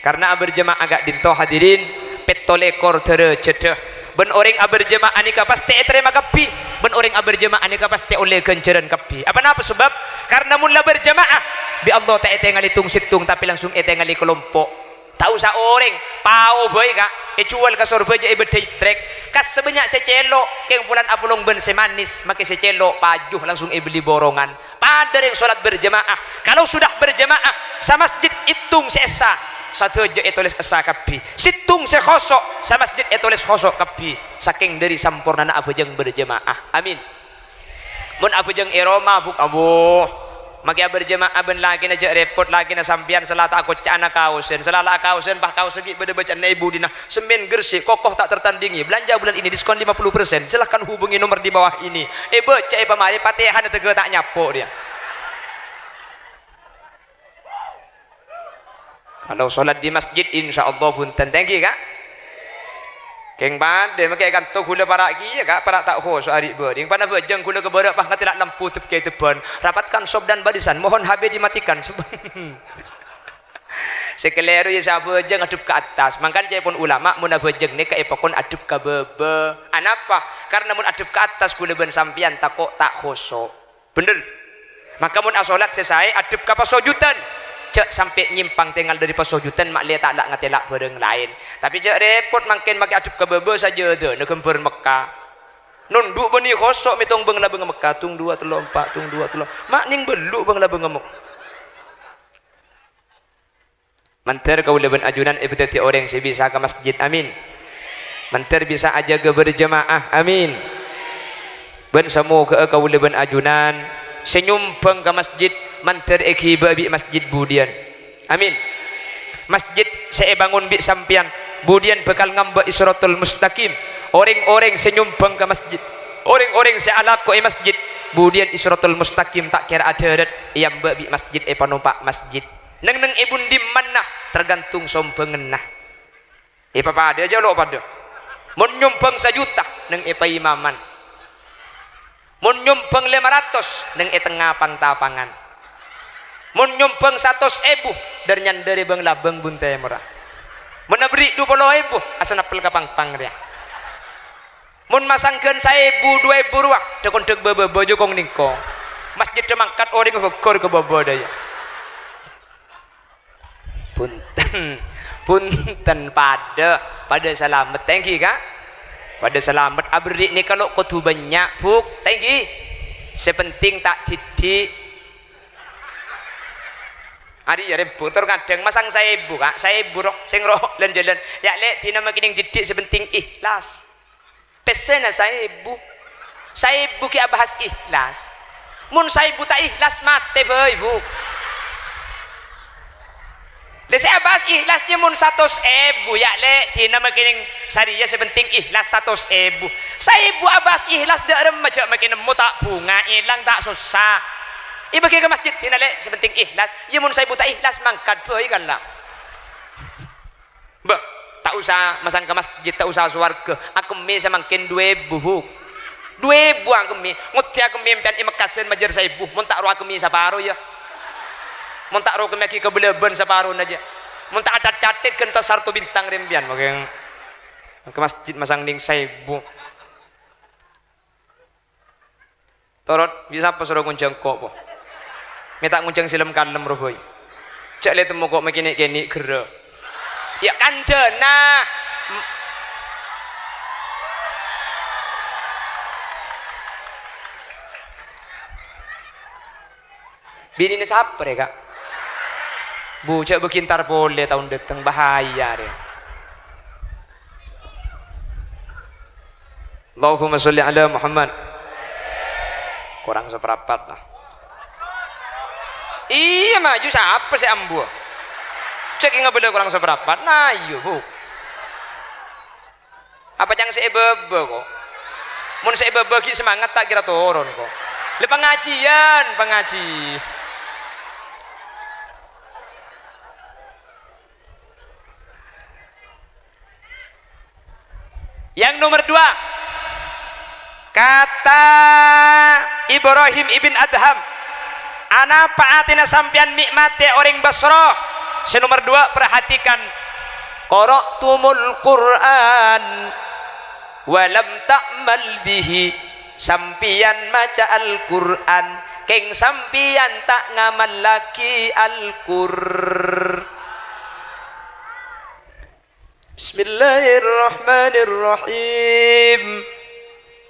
Karna abârjâma'ah ka'dinto, hadirin, pètto lèkor dârâjhâddhâ. Bân orèng abârjâma'ah nèka pastè ètarèma kabbhi. Bân orèng abârjâma'ah nèka pastè ollè ghânjhârân kabbhi. Apa napa sabâb? Karna mon la bârjâma'ah, bi' Allah ta' ètèngalè tong-sèttong, tapè langsung ètèngalè kalompo'. Ta' osa orèng, pao bhâi, Ka', èjhuwâl ka Sorbhâjâ èbâddhâi trèk. Kas sè bânnya' sè cèlo', kèng polana apolong bân sè manis, makè sè cèlo', paju langsung èbelli borongan. Padâ rèng solat berjamaah. Kalau sudah berjamaah, samasjid èttong sè essa, sadhâjâ ètolès essa kabbhi. Sèttong sè khoso', samasjid ètolès khoso' kabbhi. Sakèng dâri sampornana abhâjâng berjamaah. Amin. Mon abhâjâng è roma, Bu', abbhu. Makè abârjâma'ah bân lakèna jhâ' rèpot, lakèna sampèyan sala ta' akocca'ana kaosan, sala la akaosan, pas kaossa ghi' bâdâ bâca'anna è budina. Semen Gresik, kokoh tak tertandingi. Belanja bulan ini diskon lima puluh persen. Silahkan hubungi nomor di bawah ini. Èbâca èpamarè, Fatihana tegghâ ta' nyapo' rèya. Kalau sholat di masjid, insyaallah bhunten. Tèngghi, Ka'. Kèng padâ, makè kanto ghulâ para' kèya, Ka', para' ta' khoso' arè' bâriyâ. Pana bhâjâng ghulâ ka bârâ' pas ngatèla' lampu dep-kèdebban. Rapatkan sop dan barisan, mohon H P dimatikan. Sè kalèro ya sè abhâjâng adhep ka attas. Mangkana ca'èpon ulama, mon abhâjâng nèka èpakon adhep ka bâbâ. Anapa? Karna mon adhep ka attas ghulâ bân sampèyan tako' ta' khoso'. Bhender. Maka mon asolat sè saè adhep ka pasojudan. Jhâ' sampè' nyèmpang tèngal dâri pasojudan, ma'lè ta' la-, ngatèla' bhârâng laèn. Tapè jhâ' rèpot mangkèn makè adhep ka bâbâ sajâdâna ghâmbhâr Mekka. Nondhu' bânnè khoso' mètong bâng-labângnga Mekka, tung, duwâ', tello', empa', tung, duwâ', tello'. Ma' nèng bellu' bâng-labângnga Mekka. Mandhâr kaulâ bân ajunan èpadhâddhi orèng sè bisa ka masjid. Amin. Mandhâr bisa ajâgâ berjamaah. Amin. Bân samoghâ'â kaulâ bân ajunan sè nyombhâng ka masjid, mandhâr èghibâ'â bi' masjid budiyân. Amin. Masjid sè èbângon bi' sampèyan budiyân bhâkal ngambâ'i Shiratal Mustaqim. Orèng-orèng sè nyombhâng ka masjid, Orèng-orèng sè alako è masjid, budiyân è Siratal Mustaqim ta' kèra adhârât, èambâ' bi' masjid, èpanompa' masjid. Neng-neng è bun-dimmanna, tergantung sombhânganna. Èpapadâ jâ' lo' padâ. Mon nyombhâng sajuta, neng è paimaman. Mon nyombhâng lèma ratos, neng è tengnga pang-tapangan. Mon nyombhâng satos èbu, dhâr-nyandhâr è bâng-labâng bun tèmorra. Mon aberri' du polo èbu, asanèpèl ka pang-pang rèya. Mon masang ghân saèbu, du èbu rowa, dhâ-kondhâk bâ-bâbâ jokong nèko. Masjiddhâ mangkat orèng ghâggor ka bâbâ dâjâ. Bhunten, bhunten, padâ, padâ salamet, ta' ènggi, Ka'? Padâ salamet, aberri' nèka lo' kodhu bânnya', Bu', ta' ènggi? Sè penting ta' dhiddhi'. Arèya rembhung, tor kadhâng masang saèbu, Ka', saèbu ro, sèng ro lan-jhâlân. Ya', Lè', dinah makènèng dhiddhi', sè penting ikhlas. Pèssèna saèbu. Saèbu ghi' abahas ikhlas. Mon saèbu ta' ikhlas, matè bhâi, Bu'. Lha sè abahas ikhlas jiyâ mon satos èbu, ya', Lè', dinah makènèng sarèya sè penting ikhlas satos èbu. Saèbu abahas ikhlas dâ' remma jâ' makè nemmo ta' bhunga, èlang ta' sossa. Èbâghi ka masjid dinah, Lè', sè penting ikhlas. Iyâ mon saèbu ta' ikhlas, mangkat bhâi kala. Bâh, ta' osa masang ka masjid, ta' osa sowarghâ. Akemmè samangkèn du èbu, Bu'. Du èbu akemmè. Ngoddi akemmè empèyan è Mekkasân majâr saèbu. Mon ta' ro akemmè saparo, yâ. Mon ta' ro kemmèyaghi ka Bâlâbân saparona, jâ. Mon ta' acat-catet ghântos sarto bintang rèmpèyan, makè ka masjid masang nèng saèbu. Torot, bi' sapa soro ngonjhâng ko', po? Mè' ta' ngonjhâng sè lem-kalem ro bhâi. Jâ' lè temmo ko' makènè'-kènè' ghârâ. Ya', kandhâna. Binèna sapa rè, Ka'? Bu, jâ' bâghi entar polè taon dâteng, bahaya rè. Allahumma sholli ala Muhammad. Korang saparapat, lah. Iyâ, maju sapa sè ambu? Cè' ngabâlâ korang saparapat, nah, iyâ, Bu. Apa cang sè èbâbâ, ko'? Mon sè èbâbâ ghi' semangat ta' kèra toron, ko'. Lha, pangajiân, pangaji. Yang nomor dua, kata Ibrahim ibn Adham, "Anapa atèna sampèyan mè' matè orèng Basra?" Sè nomor dua, perhatikan, "Qara'tumul Qur'an wa lam ta'mal bihi." Sampèyan maca Al-Qur'an, kèng sampèyan ta' ngamallaghi Al-Qur-, Bismillahirrahmanirrahim.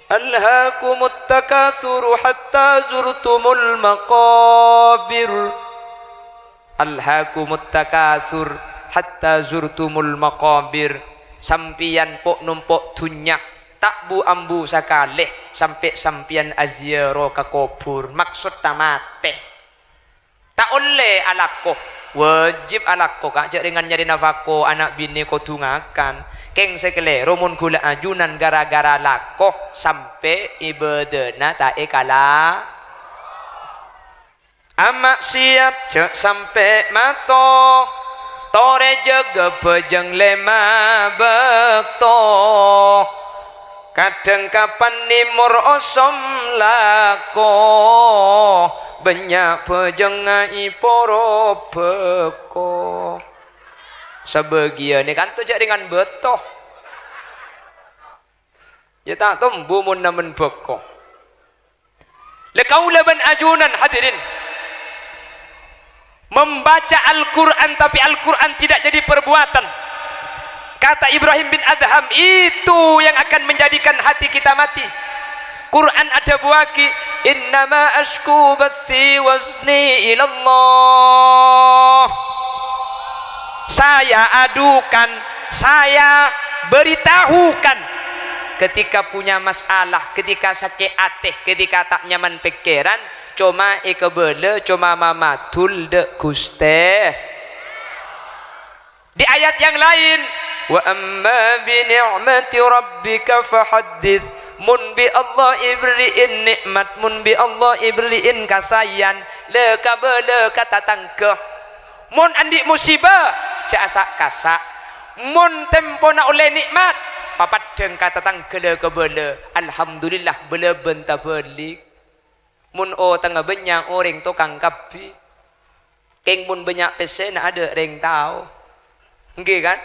Alhaakumut takatsuru hatta zurtumul maqabir. Alhaakumut takatsur hatta zurtumul maqabir. Sampèyan po'-nompo' dhunnya, ta' bu-ambu sakalè, sampè' sampèyan aziarah ka kobhur. Maksodda matè. Ta' ollè alako, wajib alako, Ka', jhâ' rèngan nyarè nafako, ana' binè kodhu ngakan. Kèng sè kalèro mon ghulâ ajunan ghârâ-ghârâ lako sampè' ibâdâna ta' èkala-, ama'siyat jhâ' sampè' mato, torè jâgâ bhâjâng lèma bâkto. Kadhâng kapan nèmor osom lako, bânnya' bhâjângnga èporo bhâko. Sabâgiyân kanto jhâ' rèngan bâto. Yâ ta' tombu mon namen bhâko. Lha, kaulâ bân ajunan, hadirin, membaca Al-Quran tapi Al-Quran tidak jadi perbuatan. Kata Ibrahim bin Adham, itu yang akan menjadikan hati kita mati. Quran adhâbuwâghi, "Innama asyku bathi wa huzni ilallah." Saya adukan, saya beritahukan ketika punya masalah, ketika sakè' atè, ketika ta' nyaman pèkkèran, coma èkabâlâ, coma mamadul dâ' Ghustè. Di ayat yang lain, "Wa amma bi ni'mati rabbika fahaddits." Mon bi' Allah èberri'in nè'mat, mon bi' Allah èberri'in kasaèyan, la kabâlâ ka tatangghâ. Mon andi' musibâ, jhâ' asa'-kasa'. Mon tempona ollè nè'mat, papeddhâng ka tatangghâ la kabâlâ. Alhamdulillah, bâlâ bân tabâlik. Mon otangnga bânnya', orèng tokang kabbhi. Kèng mon bânnya' pèssèna adâ' rèng tao. Èngghi, kan?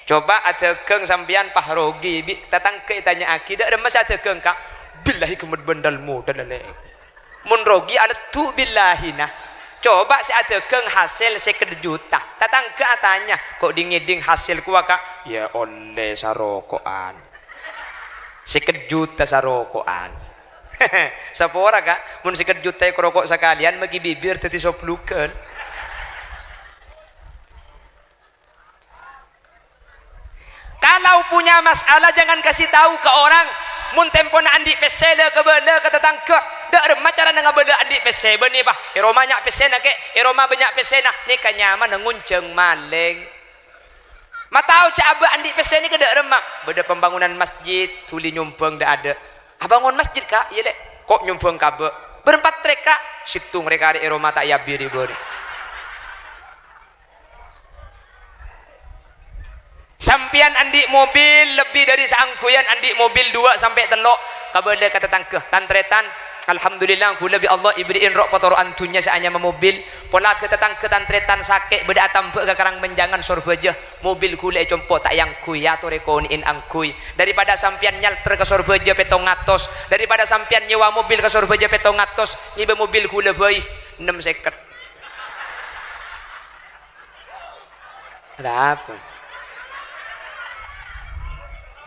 Coba adhâghâng sampèyan pas rogi, bi' tatangghâ ètanya'aghi, "Dâ' remma sè adhâghâng, Ka'?" "Billahi ghemmet bân dâl-modâl, Lè'." Mon rogi, aleddu billahina. Coba sè adhâghâng hasèl sèket juta. Tatangghâ atanya, "Ko' dhing-ngèdhing hasèl kowa, Ka'?" "Ya ollè saroko'an." Sèket juta saroko'an. Sapora, Ka'? Mon sèket juta èkoroko' sakalèyan, maghi bibir dhâddhi soblugân. Kalau punya masalah, jangan kasih tahu ke orang. Mon tempona andi' pèssè, la kabâlâ ka tatangghâ. Dâ' remma carana ngabâlâ andi' pèssè? Bânnè, Pa', è roma nya' pèssèna, Kè'. È roma bânnya' pèssèna. Nèka nyamana ngonjhâng malèng. Ma' tao jhâ' abâ' andi' pèssè nèka dâ' remma. Bâdâ pembangunan masjid, dhuli nyombhâng dâ'-adâ'. "Abângon masjid, Ka'?" "Iyâ, Lè'." "Ko' nyombhâng ka abâ'?" "Bârâmpa trek, Ka'?" "Sèttong rè-karè è roma ta' èabbiri bâri'." Sampèyan andi' mobil lebbi dâri saangghuyan, andi' mobil duwâ' sampè' tello', kabâlâ ka tatangghâ, "Tan-tarètan, alhamdulillah, ghulâ bi' Allah èberri'in ro'-potoro'an dhunnya sè anyama mobil." Pola ghâ tatangghâ tan-tarètan sakè' bâdâ atambhâ'â ka Karang Menjangan, Sorbhâjâ, mobil ghulâ è compo' ta' èangghuy, atorè konè'è angghuy. Daripada sampèyan nyalter ka Sorbhâjâ pèttong atos, daripada sampèyan nyèwa mobil ka Sorbhâjâ pèttong atos, ngibâ mobil ghulâ bhâi, ennem sèket. Ada apa?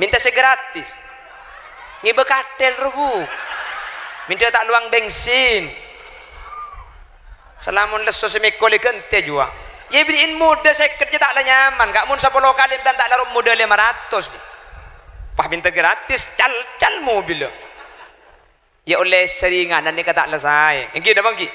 Minta sè gratis. Ngibâ kathèl, rowa. Minta ta' lowang bensin. Salamon lesso sè mèkol èghântè jhuwa. Yâ, èberri'in modâ sèket jhâ' ta' la nyaman, Ka'. Mon sapolo kalè bân ta' la ro' modâ lèma ratos. Pas minta gratis, cal-cal mobil. Yâ ollè sèringanan nèka ta' la saè. Èngghi napa èngghi?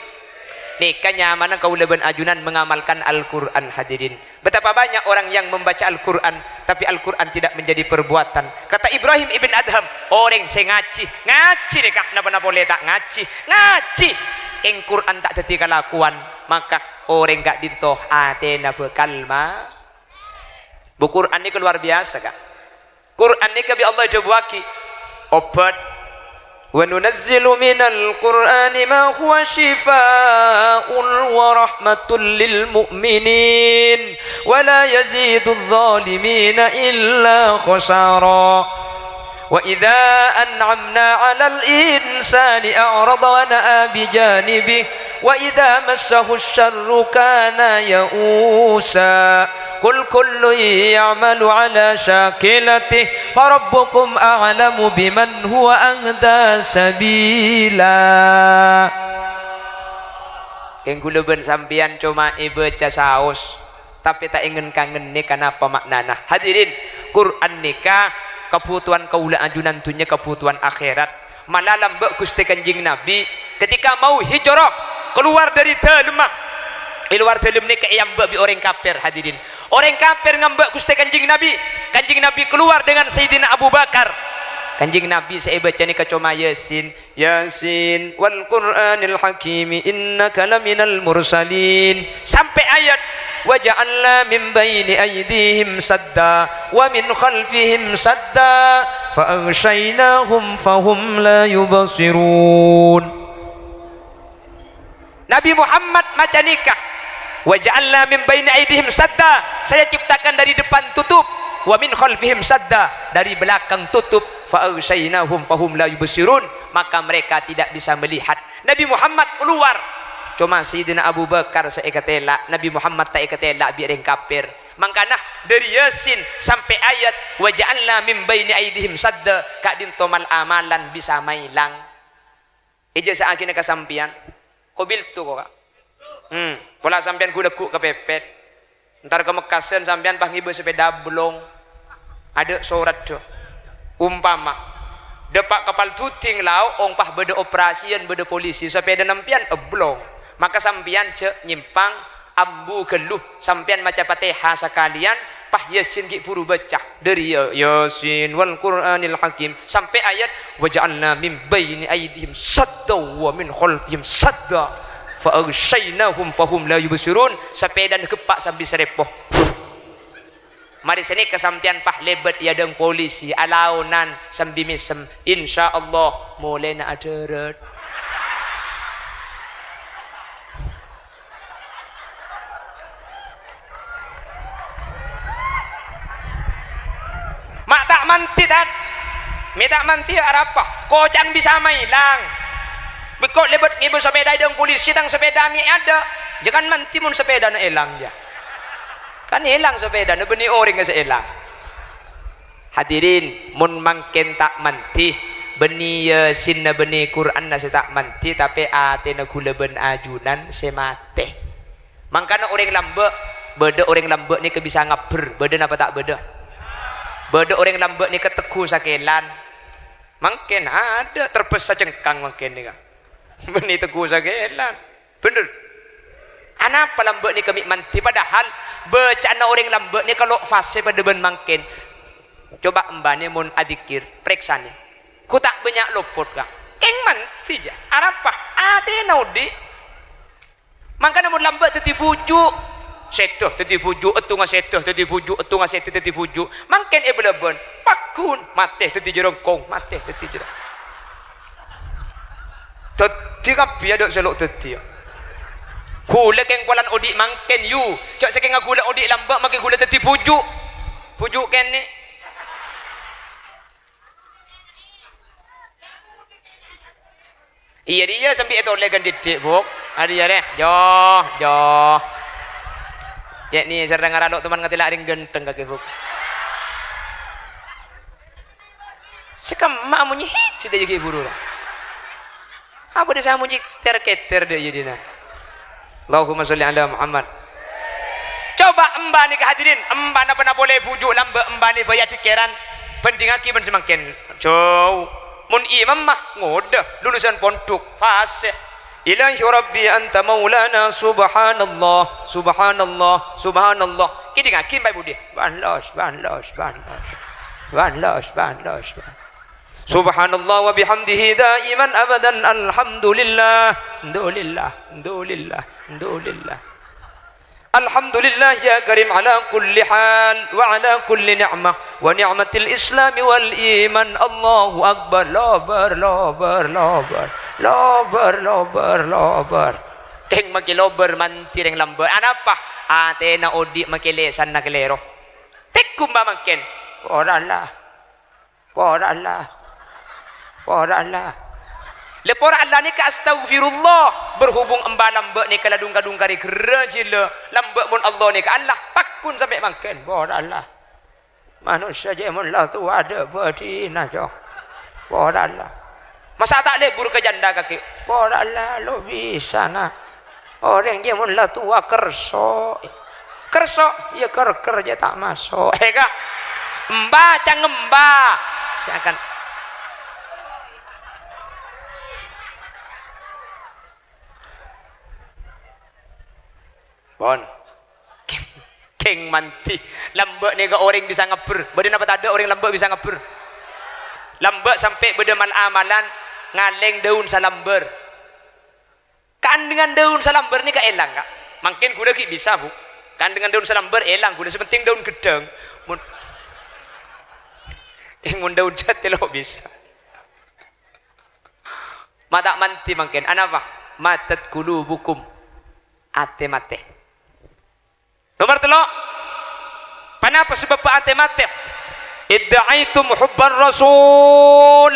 Nèka nyamana kaulâ bân ajunan mengamalkan Al-Qur'an, hadirin. Betapa banyak orang yang membaca Al-Qur'an, tapi Al-Qur'an tidak menjadi perbuatan. Kata Ibrahim ibn Adham, "Orèng sè ngajhi, ngajhi nèka, napa-napa polè ta' ngajhi, ngajhi, kèng Qur'an ta' dhâddhi kalakowan, maka orèng ka'dinto atèna bhâkal ma-," Bu, Qur'an nèka luar biasa, Ka'. Qur'an nèka bi' Allah èdhâbuwâghi obat. "Wa nunazzilu minal Qur'ani ma huwa syifaa'un wa rahmatul lil mu'minin, wa la yaziduz zalimina illa khasara. Wa idza an'amna 'alal insani a'rada wa na'a bi janibihi, wa idza massahus syarru kana ya'usa." "Qul kullun ya'malu 'ala syakilatihi, farabbukum a'lamu biman huwa ahda sabila." Kèng ghulâ bân sampèyan coma èbâca saos, tapè ta' èngen-kangen nèka napa ma'nana. Hadirin, Qur'an nèka kabhutowan kaulâ ajunan dhunnya, kabhutowan akhèrat. Mala lambâ' Ghustè Kanjeng Nabi, ketika mau hijrah, kalowar dâri dâlemma. È lowar dâlem nèka èambâ' bi' orèng kapèr, hadirin. Orèng kapèr ngambâ' Ghustè Kanjeng Nabi. Kanjeng Nabi kalowar dengan Sayyidina Abu Bakar. Kanjeng Nabi sè èbâca nèka coma Yasin. "Yasin wal Qur'anil Hakimi, innaka laminal mursalin." Sampè' ayat, "Wa ja'alna min baini aidihim sadda, wa min khalfihim sadda, fa aghsyaynahum fahum la yubsirun." Nabi Muhammad maca nèka, "Wa ja'alna min baini aidihim sadda," saya ciptakan dari depan tutup, "wa min khalfihim sadda," dari belakang tutup, "fa aghsyaynahum fahum la yubsirun," maka mereka tidak bisa melihat. Nabi Muhammad kalowar, coma Sayyidina Abu Bakar sè èkatèla', Nabi Muhammad ta' èkatèla' bi' rèng kapèr. Mangkana, dâri Yasin sampè' ayat, "Wa ja'alna min baini aidihim sadda," ka'dinto mal-amalan bisa maèlang. Èjhâsa'aghina ka sampèyan, ko' biltu ko', Ka'. Hmm, pola sampèyan ghu-lagghu' kapèpèt. Entar ka Mekkasân sampèyan pas ngibâ sapèda èblong. Adâ' sorat, dhu. Umpama, dâpa' ka Palduding lao', ong pas bâdâ operasian, bâdâ polisi, sapèdana sampèyan èblong. Maka sampèyan jhâ' nyèmpang, ambu ghâllu, sampèyan maca Fatihah sakalèyan, Yasin ghi' buru baca. Dhâri ya-, Yasin wal Qur'anil Hakim sampè' ayat, "Wa ja'alna min baini aidihim sadda wa min khalfihim sadda fa aghsyainahum fahum la yubsirun." Sapèdana geppa' sambi sarepo. Marè sanèka sampèyan pas lèbât è adâ'na polisi, alaonan sambi mèsem, insyaallah molèna adhârât. Ma' ta' mandi, Tad. Mè' ta' mandi, ya, arapa? Koca'na bisa maèlang. Bâkto lèbât ngibâ sapèda è adâ'na polisi, tang sapèda mè' adâ'. Ya kan mandi mon sapèdana èlang, ya. Kan èlang sapèdana, bânnè orèngnga sè èlang. Hadirin, mon mangkèn ta' mandi, bânnè Yasinna, bânnè Qur'anna sè ta' mandi, tapè atèna ghulâ bân ajunan sè matè. Mangkana orèng lambâ', bâdâ orèng lambâ' nèka bisa ngabbher, bâdâ napa ta' bâdâ? Bâdâ orèng lambâ' nèka tegghu sakèlan. Mangkèn adâ' terbessa cengkang mangkèn nèka. Bânnè tegghu sakèlan. Bhender. Anapa lambâ' nèka mè' mandi? Padahal bâca'anna orèng lambâ' nèka lo' fasè padâ bân mangkèn. Coba embâna mon adzikir, parèksanè. Ghu ta' bânnya' lopot, Ka'. Kèng mandi, jâ. Arapa? Atèna odi'. Mangkana mon lambâ' dhâddhi bhuju'. Sèdhâ dhâddhi bhuju', èttonga sèdhâ dhâddhi bhuju', èttonga sèdhâ dhâddhi bhuju'. Mangkèn è bâlâbân, pagghun, matè dhâddhi jârângkong, matè dhâddhi jârâ-, dhâddhi kabbhi adâ' sè lo' dhâddhiyâ. Ghulâ kèng polana odi' mangkèn, yu. Jâ' sakènga ghulâ odi' lambâ' makè ghulâ dhâddhi bhuju'. Bhuju' kènè'. Iyâ, iyâ, sambi ètolè ghân diddhi', Bu'. Arèya, rè. Jâ, jâ. Cè' nèserra ngaralo' toman ngatèla' rèng ghântheng kakè, Bu'. Sakamma amonyè hèjji dâ' iyâ ghi' buru, ra. Apa dâ' sè amonyè ter-kèter dâ' iyâ dinah? Allahumma sholli ala Muhammad. Coba embâna ka hadirin, embâna ponapa polè bhuju' lambâ' embâna bhâi adhikèran, bhândhingngaghi bân samangkèn. Jâu. Mon imamma ngodâ, lulusan pondhuk, fasè. Ilahi Rabbi anta maulana, subhanallah, subhanallah, subhanallah. Kèdingngaghi, Pak Budi. Banlos, banlos, banlos. Banlos, banlos, banlos. Subhanallah wa bihamdihi daiman abadan. Alhamdulillah. Alhamdulillah. Alhamdulillah. Alhamdulillah. Alhamdulillah ya karim ala kulli hal wa ala kulli ni'mah wa ni'matil islami wal iman. Allahu akbar. Lobâr, lobâr, lobâr. Lobâr, lobâr, lobâr. Kèng makè lobâr mandi rèng lambâ'. Anapa? Atèna odi' makè lèsanna kalèro. Tegghu embâ mangkèn. Ora la. Pora Allah. Pora Allah. Lè pora Allah nèka astaghfirullah. Berhubung embâ lambâ' nèka la dhung-kadhung karè ghârâ jhilâ. Lambâ' mon Allah nèka Allah, pagghun sampè' mangkèn. Pora Allah. Manossa jâ' mon la towa adâ' bâdhina, Cong. Pora Allah. Masa ta' lebur ka jhândhâ kakè? Pora Allah, lo' bisa, na'. Orèng jâ' mon la towa kerso. Kerso, iyâ ker-ker jâ' ta' maso'. Èka. Embâ, cang embâ. Sèakan. Pon. Kèng mandi. Lambâ' nèka orèng bisa ngabbher. Bâdâ napa tadâ' orèng lambâ' bisa ngabbher? Lambâ' sampè' bâdâ mal-amalan ngalèng dâun salambâr. Kaandhângan dâun salambâr nèka èlang, Ka'. Mangkèn ghulâ ghi' bisa, Bu'. Kaandhângan dâun salambâr èlang ghulâ, sè pentèng dâun ghedhâng. Mon, kèng mon dâun jhâtè lo' bisa. Ma' ta' mandi mangkèn. Anapa? Matat qulubukum. Atè matè. Nomer tello', ponapa sebbhâbbhâ atè matè? Idda'aitum hubbar Rasul.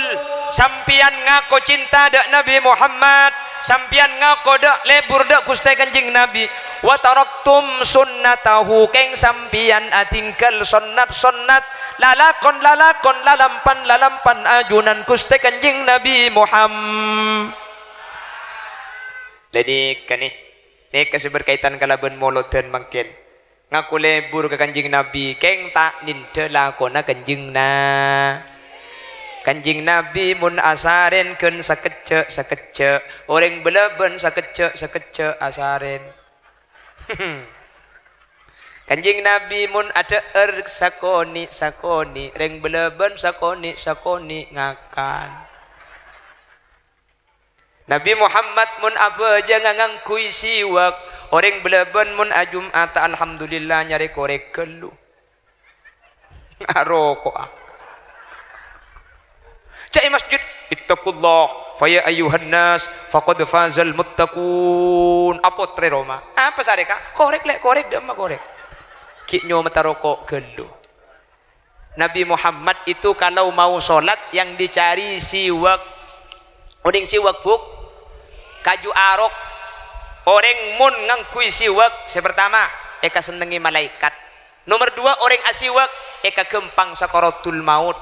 Sampèyan ngako cinta dâ' Nabi Muhammad. Sampèyan ngako dâ' lebur dâ' Ghustè Kanjeng Nabi. Wa taraktum sunnatahu. Kèng sampèyan adhingghâl sonnat-sonnat, lalakon-lalakon, lalampan-lalampan ajunan Ghustè Kanjeng Nabi Muhammad. Lè nèka nè. Nèka sè berkaitan kalabân molodhân mangkèn. Ngako lebur ka Kanjeng Nabi, kèng ta' nèndhâ lakona Kanjeng Na-, Kanjeng Nabi mon asarèn ghân sakejjhâ'-sakejjhâ', orèng bâlâbân sakejjhâ'-sakejjhâ' asarèn. Kanjeng Nabi mon adhâ'âr sakonè'-sakonè', rèng bâlâbân sakonè'-sakonè' ngakan. Nabi Muhammad mon abhâjânga ngangghuy siwak, orèng bâlâbân mon ajum'ata, alhamdulillah, nyarè korèk ghâllu. Aroko'a. Ca'è masjid, "Ittaqullah, fa ya ayyuhan nas, faqad fazal muttaqun." Apotrè roma. Apa sarè, Ka'? Korèk, Lè', korèk, dâ'emma korèk. Ghi' nyometta roko' ghâllu. Nabi Muhammad itu kalau mau sholat yang dicari siwak. Onèng siwak, Bu'? Kaju arok. Orèng mon ngangghuy siwak, sè pertama, èkasennengngè malaèkat. Nomer dua, orèng asiwak èkaghâmpang sakaratul maut.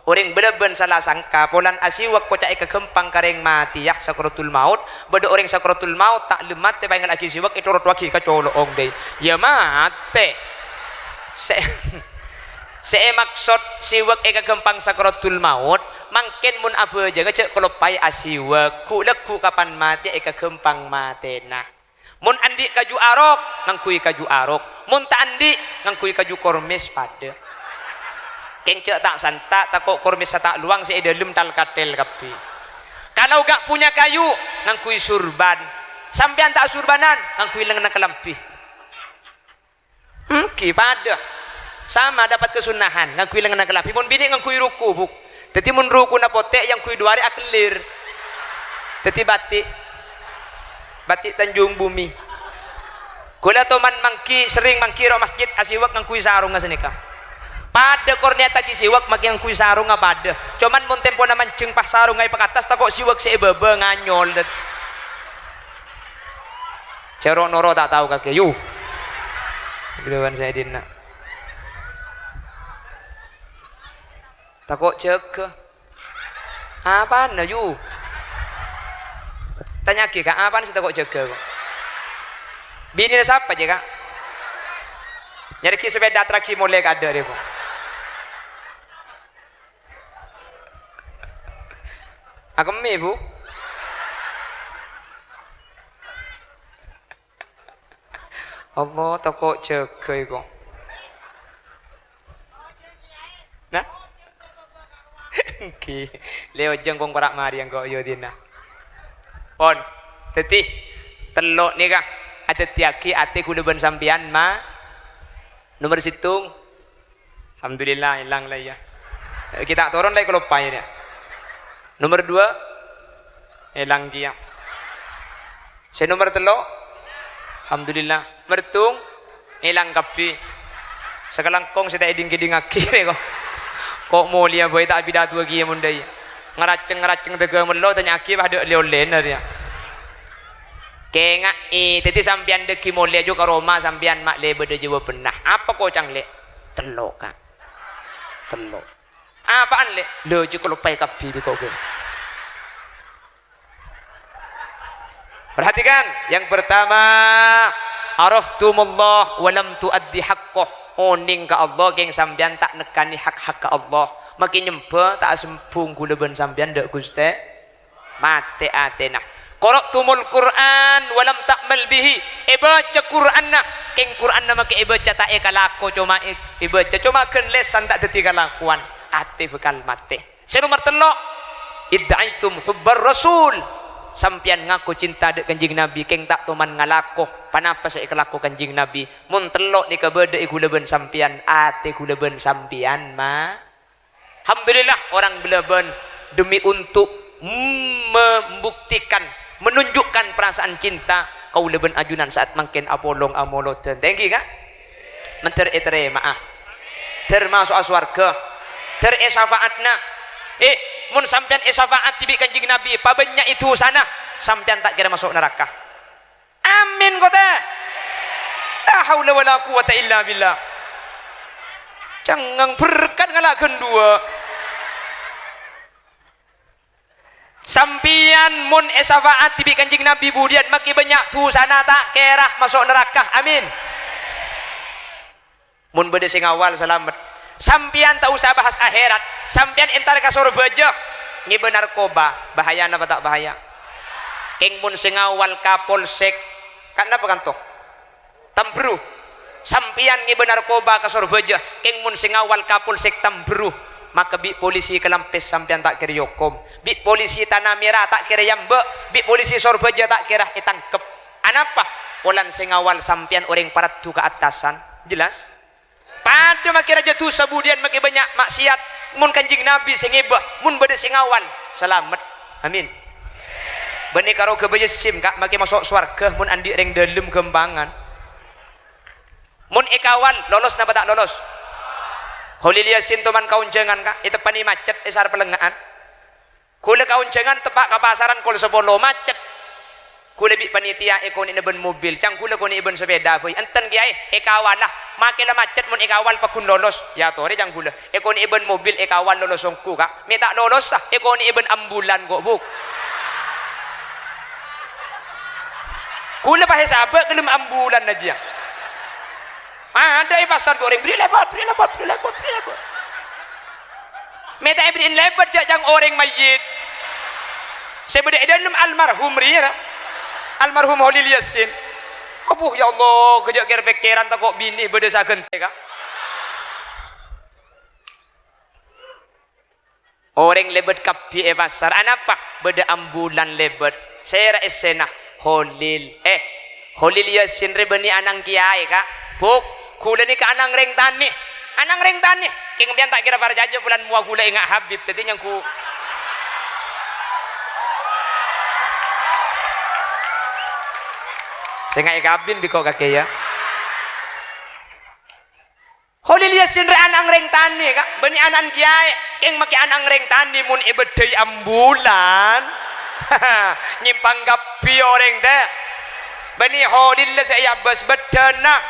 Orèng bâlâbân sala sangka, polana asiwak koca' èkaghâmpang ka rèng matèya sakaratul maut, bâdâ orèng sakaratul maut ta' lem matè, paèngellaghi siwak, ècorotowaghi ka colo'ong dâi. Ya matè. Sè, sè èmaksod siwak èkaghâmpang sakaratul maut, mangkèn mon abhâjânga jhâ' kaloppaè asiwak, ghu'-lagghu' kapan matèya èkaghâmpang matèna. Mon andi' kaju arok, ngangghuy kaju arok. Mon ta' andi', ngangghuy kaju kormis, padâ. Kèng jhâ' ta'-santa', tako' kormissa ta' lowang sè è dâlem tal-kathèl kabbhi. Kalau gak punya kayu, ngangghuy surban. Sampèyan ta' asurbanan, ngangghuy lengngenna kalambhi. Èngghi, padâ. Sama dapat kesunnahan, ngangghuy lengngenna kalambhi. Mon binè' ngangghuy ruku, Bu'. Dhâddhi mon rukuna potè', èangghuy du arè akellir. Dhâddhi batik. Batik Tanjung Bumi. Kaulâ toman mangghi, serrèng mangghi ro' masjid asiwak ngangghuy sarongnga sanèka. Padâ kornèyattaghi siwak maskè ngangghuy sarongnga padâ. Coman mon tempona manjheng pas sarongnga èpakattas tako' siwak sè è bâbâ nganyol. Cè' ro'-noro' ta' tao kakè, yu. Ghiruwan sè dinna'. Tako' jâgâ. Apana, yu? Tanya'aghi, Ka', apana sè tako' jâgâ, kok? Binèna sapa, jâ, Ka'? Nyarèghi sepèda atterraghi molè ka adâ' rè, kok. Akemmè, Bu. Allah, tako' jâgâ, kok. Nah? Èngghi. Lè ojhâng kong para' marè engko' yu dinna'. Pon. Dhâddhi, tello' nèka adhâddhiyaghi atè kaulâ bân sampèyan ma-, nomer sèttong. Alhamdulillah, èlang la, iyâ. Ghi' ta' toron la èkaloppaè, yâ. Nomer dua, èlang kèya. Sè nomer tello', alhamdulillah. Mertung, èlang kabbhi. Sakalangkong sè ta' èdhing-kèdhingngaghi, rè, kok. Kok molèya bhâi ta' abidhâtuwâghi mon dâi. Ngaraceng-ngaraceng dâgâ mello, tanya'aghi, pas dâ' lè-ollèna, rèya. Kènga'è, dhâddhi sampèyan dâggi' molèya jhu ka roma, sampèyan ma' lè bâdâ jawabanna. Apa koca'na, Lè'? Tello', Ka'. Tello'. Apaan, Lè'? Lho, jhu kaloppaè kabbhi bi' ko-, ghun. Perhatikan, yang pertama, araftumullah wa lam tuaddi haqqah. Onèng ka Allah, kèng sampèyan ta' nekkanè hak-hakka Allah. Maskè nyembhâ ta' asembhung kaulâ bân sampèyan dâ' Ghustè. Matè atèna. Qara'tumul Qur'an wa lam ta'mal bihi. Èbâca Qur'anna, kèng Qur'anna maskè èbâca ta' èkalako, coma è-, èbâca, coma ghân lèsan ta' dhâddhi kalakowan. Atè bhâkal matè. Sè nomer tello', idda'aitum hubbar Rasul. Sampèyan ngako cinta dâ' Kanjeng Nabi, kèng ta' toman ngalako ponapa sè èkalako Kanjeng Nabi. Mon tello' nèka bâdâ è kaulâ bân sampèyan, atè kaulâ bân sampèyan, ma-, Alhamdulillah, orang Belaban demi untuk membuktikan, menunjukkan perasaan cinta, kaulâ bân ajunan sa'at mangkèn apolong amolodhân. Thank you, Ka'. Mandhâr ètarèma'a. Dhâr maso'a sowarghâ. Dhâr èsafa'atna. Eh, mon sampèyan èsafa'at dhibi' Kanjeng Nabi, pabânnya'è dhusana, sampèyan ta' kèra maso' naraka. Amin, kote. La haula wala quwwata illa billah. Cengngeng berkat ngala' ghân duwâ'. Sampèyan mon èsafa'at dhibi' Kanjeng Nabi budiyân, maskè bânnya' dhusana ta' kèra maso' naraka. Amin. Mon bâdâ sè ngawal salamet, sampèyan ta' osa bahas akhèrat, sampèyan entar ka Sorbhâjâ ngèbâ narkoba, bahaya napa ta' bahaya? Kèng mon sè ngawal ka polsek, kan napa kanto? Tambru. Sampèyan ngèbâ narkoba ka Sorbhâjâ, kèng mon sè ngawal Kapolsek Tamberru, maka bi' polisi Kalampès sampèyan ta' kèra èokom, bi' polisi Tanah Merah ta' kèra èambâ', bi' polisi Sorbhâjâ ta' kèra ètangkep. Anapa? Polana sè ngawal sampèyan orèng paraddhu ka attasan. Jelas? Padâ makè rajâ dhusa budiyân makè bânnya' ma'siyat. Mon Kanjeng Nabi sè ngèbâ, mon bâdâ sè ngawal, salamet. Amin. Bânnè karo ghâbâyâ sim, Ka', makè maso' sowarghâ mon andi' rèng dâlem ghâmpangan. Mon èkawal, lolos napa ta' lolos? Kholil Yasin toman kaonjhângan, Ka', èteppa'è macet è sar pellengnga'an. Ghulâ kaonjhângan teppa' ka pasaran kol sapolo, macet. Ghulâ bi' panitia èkonè'è bân mobil, ca'na ghulâ konè'è bân sepèda bhâi. Enten, Kèyaè, èkawala. Makè la macet mon èkawal pagghun lolos. Èyatorè ca'na ghulâ. Èkonè'è bân mobil èkawal lolos ongghu, Ka'. Mè' ta' lolossa, èkonè'è bân ambulan ko', Bu'. Ghulâ pas èsabâ' ghellem ambulan ajiyâ. Adâ' è pasar ko' orèng, "Bherri' lèbât, bherri' lèbât, bherri' lèbât, bherri' lèbât." Mè' ta' èbherri'in lèbât jhâ' ca'na orèng mayyit. Sè bâdâ è dâlem almarhum rèya, ra? Almarhum Kholil Yasin. Abbhu, ya Allah, ghâjâ' kèr-pèkkèran tako' binè bâdâ saghântè, Ka'. Orèng lèbât kabbhi è pasar. Anapa? Bâdâ ambulan lèbât. Sèra essèna? Kholil. Eh, Kholil Yasin rè bânnè ana'na kèyaè, Ka'. Bu', ghulâ nèka ana'na rèng tanè. Ana'na rèng tanè. Kèng sampèyan ta' kèra parcajâ polana mowa ghulâ enga' Habib. Dhâddhi nyangghu. Sè enga' èkabin bi' ko' kakè, ya. Kholil Yasin rè ana'na rèng tanè, Ka'. Bânnè ana'na kèyaè, kèng makè ana'na rèng tanè mon èbâddhâi ambulan. Nyèmpang kabbhi orèng, tè. Bânnè Kholil sè èabâs bâddhâna.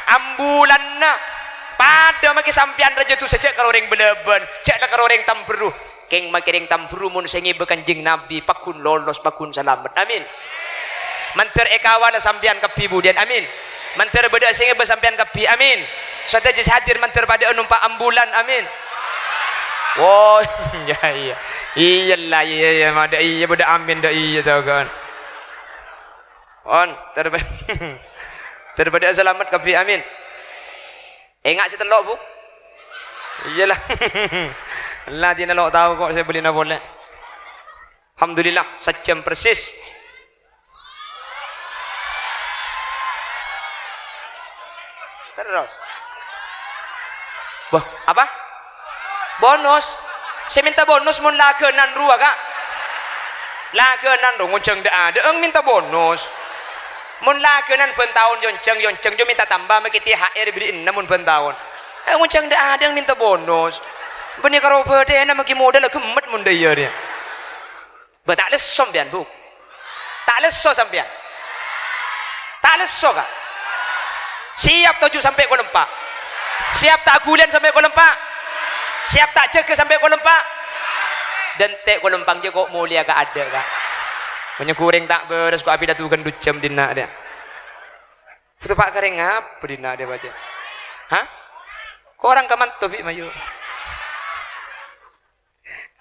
Ambulanna. Padâ makè sampèyan rajâ dhusa jhâ' karo orèng Bâlâbân, jhâ' la karo orèng Tamberru. Kèng makè rèng Tamberru mon sè ngèbâ Kanjeng Nabi, pagghun lolos, pagghun salamet. Amin. Mandhâr èkawala sampèyan kabbhi budiyân. Amin. Mandhâr bâdâ'â sè ngèbâ sampèyan kabbhi. Amin. Sadhâjâ sè hadir mandhâr padâ'â nompa' ambulan. Amin. Wo, iyâ, iyâ. Iyâ la, iyâ, iyâ, madâ iyâ, bâdâ amin, dâ iyâ, tao kan. On, ter-, ter-, bâdâ'â salamet kabbhi. Amin. Enga' sè tello', Bu'? Iyâ la. La, dinna lo' tao ko' sè bellina polè. Alhamdulillah, sajjhâm persis. Terros. Bâh, apa? Bonus. Sè mènta bonus mon laghânan rowa, Ka'. Laghânan ro, ngonjhâng dâ'-adâ'âng mènta bonus. Mon laghânan bân taon yonjhâng, yonjhâng, jhâ' mènta tamba makè T H R bherri'na mon bân taon. Eh, ngonjhâng dâ'-adâ'âng mènta bonus. Bânnè karo bâdâna makè modal ghemmet mon dâ' iyâ rèya. Bâ, ta' lesso sampèyan, Bu'. Ta' lesso sampèyan. Ta' lesso, Ka'. Siap toju' sampè' kol empa'. Siap ta' ghuliyân sampè' kol empa'. Siap ta' jâgâ sampè' kol empa'. Dântè' kol empang jâ ko' molèya ka adâ', Ka'. Mon nyè ghurèng ta' bârâs ko' apidato ghân du jhâm dinna' rèya. Foto pa' karèng apa dinna' rèya, Pak? Hah? Korang kamanto bi' mayu.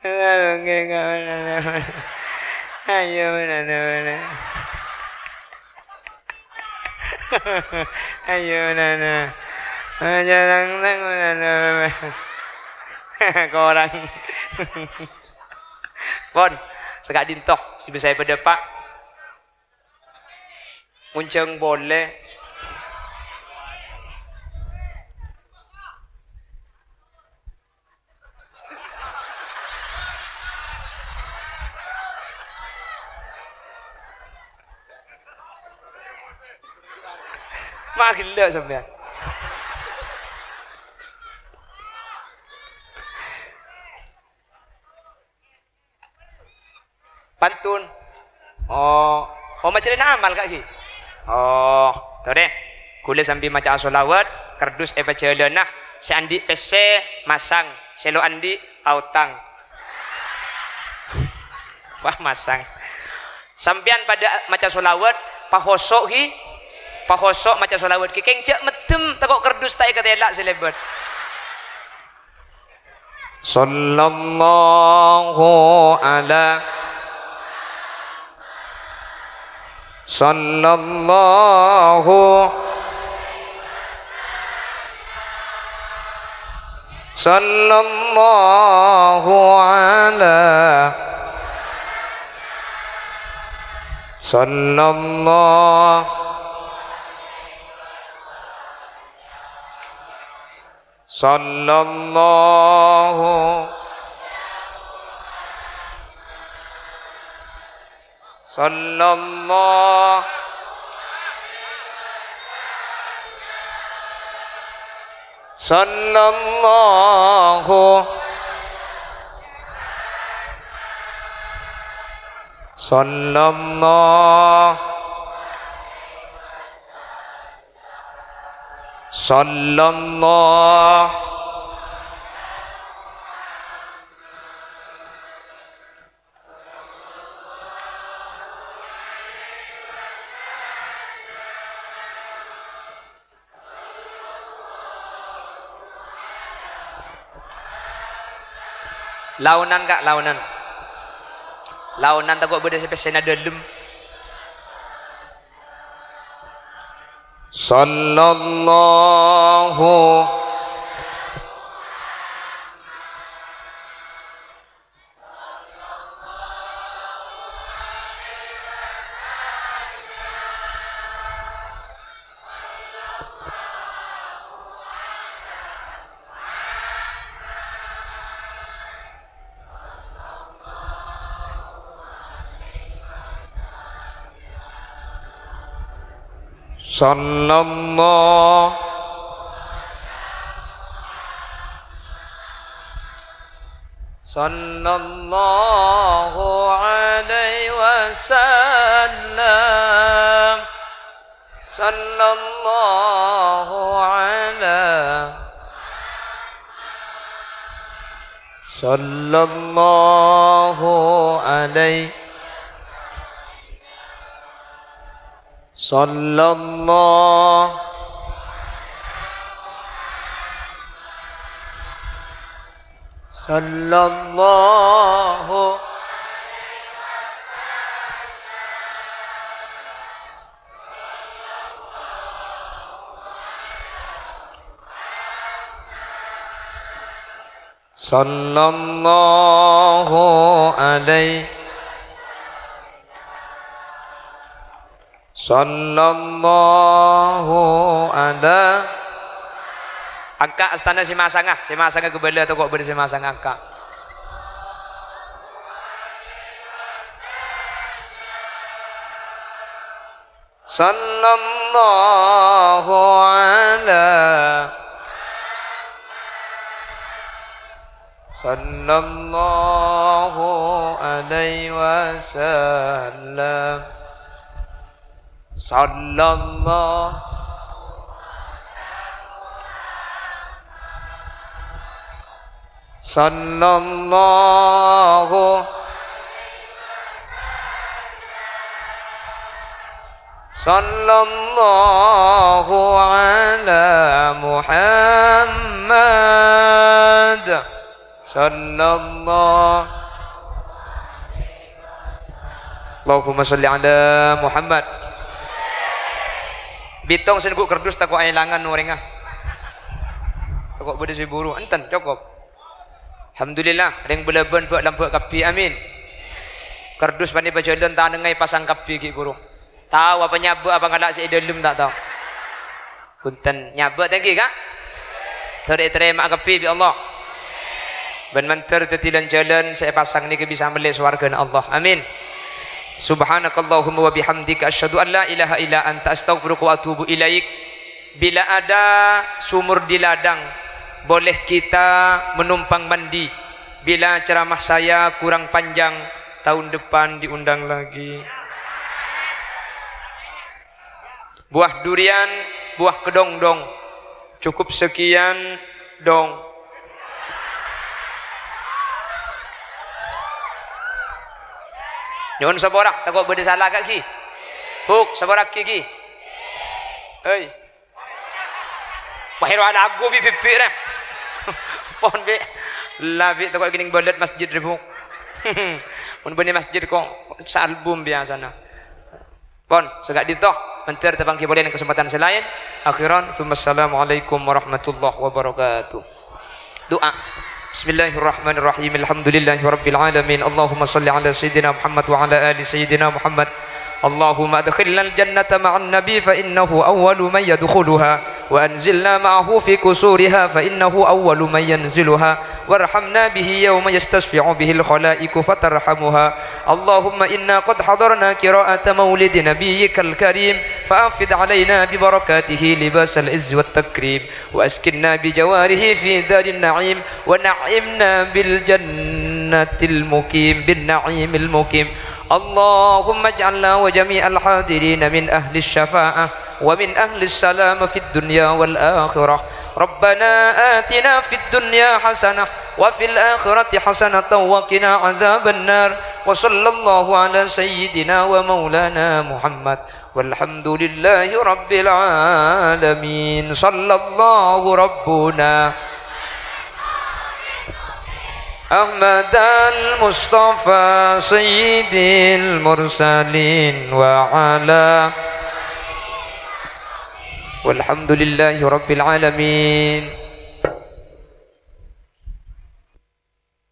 Ayo, mana, mana. Ayo, mana. Aja nang, nang, mana, mana. Korang. Pon, saka'dinto, sè bisa èpadâpa'. Ngonjhâng polè. Ma' ghellâ' sampèyan. Pantun. Oh, oh, majâlâna amal, Ka', ghi? Oh, torè. Ghulâ sambi maca'a sholawat, kardus èpajhâlâna, sè andi' pèssè masang, sè lo' andi' aotang. Wah, masang. Sampèyan padâ maca sholawat, pahoso', ghi? Pahoso' maca sholawat, ghi? Kèng jhâ' meddem, tako' kardus ta' èkatèla' sè lèbât. Sallallahu ala, sallallahu. Sallallahu ala, sallallahu, sallallahu, sallallahu, sallallahu, sallallahu, sallallahu. Laonan, Ka', laonan. Laonan tako' bâdâ sè pèssèna dâlem. Sallallahu. Sallallahu, sallallahu alaihi wasallam. Sallallahu ala, sallallahu alaihi, sallallahu, sallallahu. Sallallahu alaihi, sallallahu ala. Angka' astana sè masanga, sè masanga ghâbâlâ tako' bâdâ sè masanga angka'. Sallallahu ala, sallallahu alaihi wasallam. Sallallahu, sallallahu, sallallahu ala Muhammad. Sallallahu. Allahumma shalli ala Muhammad. Bitong sè nèngghu kardus tako' aèlangan orèngnga. Tako' bâdâ sè buru. Enten, cokop. Alhamdulillah, rèng Bâlâbân bâ' lambâ' kabbhi. Amin. Kardus panèka jhâlân tanengnga èpasang kabbhi ghi' ghuru. Tao apa nyabâ' apa ngala' sè è dâlem ta' tao. Bhunten, nyabâ' ta' ènggi, Ka'? Tor ètarèma'a kabbhi bi' Allah. Bân mandhâr dhâddhi lan-jhâlân sè èpasang nèka bisa mellè sowarghâna Allah. Amin. Subhanakallahumma wa bihamdika, asyhadu an la ilaha illa anta, astaghfiruka wa atubu ilaik. Bila ada sumur di ladang, boleh kita menumpang mandi. Bila ceramah saya kurang panjang, tahun depan diundang lagi. Buah durian, buah kedondong. Cukup sekian dong. Nyo'on sapora, tako' bâdâ sala, Ka', ghi. Buk, sapora ghi, ghi. Hei. Wahai roh lagu bi' bibbi' rè. Pon bi'. La bi' tako' kènèng bâlât masjid rè, Buk. Mon bânnè masjid ko' saalbum biyasana. Pon, saka'dinto, mandhâr tapangghi polè neng kasempadhân sè laèn. Akhiran, tsummassalamualaikum warahmatullahi wabarakatuh. Du'a. Bismillahirrahmanirrahim. Alhamdulillahirabbil alamin. Allahumma shalli ala sayyidina Muhammad wa ala ali sayyidina Muhammad. Allahumma adkhilnal jannata ma'an nabi fa innahu awwalu man yadkhuluha, wa anzilna ma'ahu fi qusuriha fa innahu awwalu man yanziluha, warhamna bihi yawma yastasfi'u bihil khalaiqu fatarhamuha. Allahumma inna qad hadarna qira'ata maulidi nabiyyikal karim, fa afid alaina bi barakatihi libasal izzi wat takrim. وأسكننا بجواره في دار النعيم، ونعمنا بالجنة المقيم، بالنعيم المقيم. اللهم اجعلنا وجميع الحاضرين من أهل الشفاعة ومن أهل السلامة في الدنيا والآخرة. ربنا آتنا في الدنيا حسنة وفي الآخرة حسنة وقنا عذاب النار. وصلى الله على سيدنا ومولانا محمد. والحمد لله رب العالمين. صلى الله ربنا أحمد المصطفى سيد المرسلين وعلى، والحمد لله رب العالمين.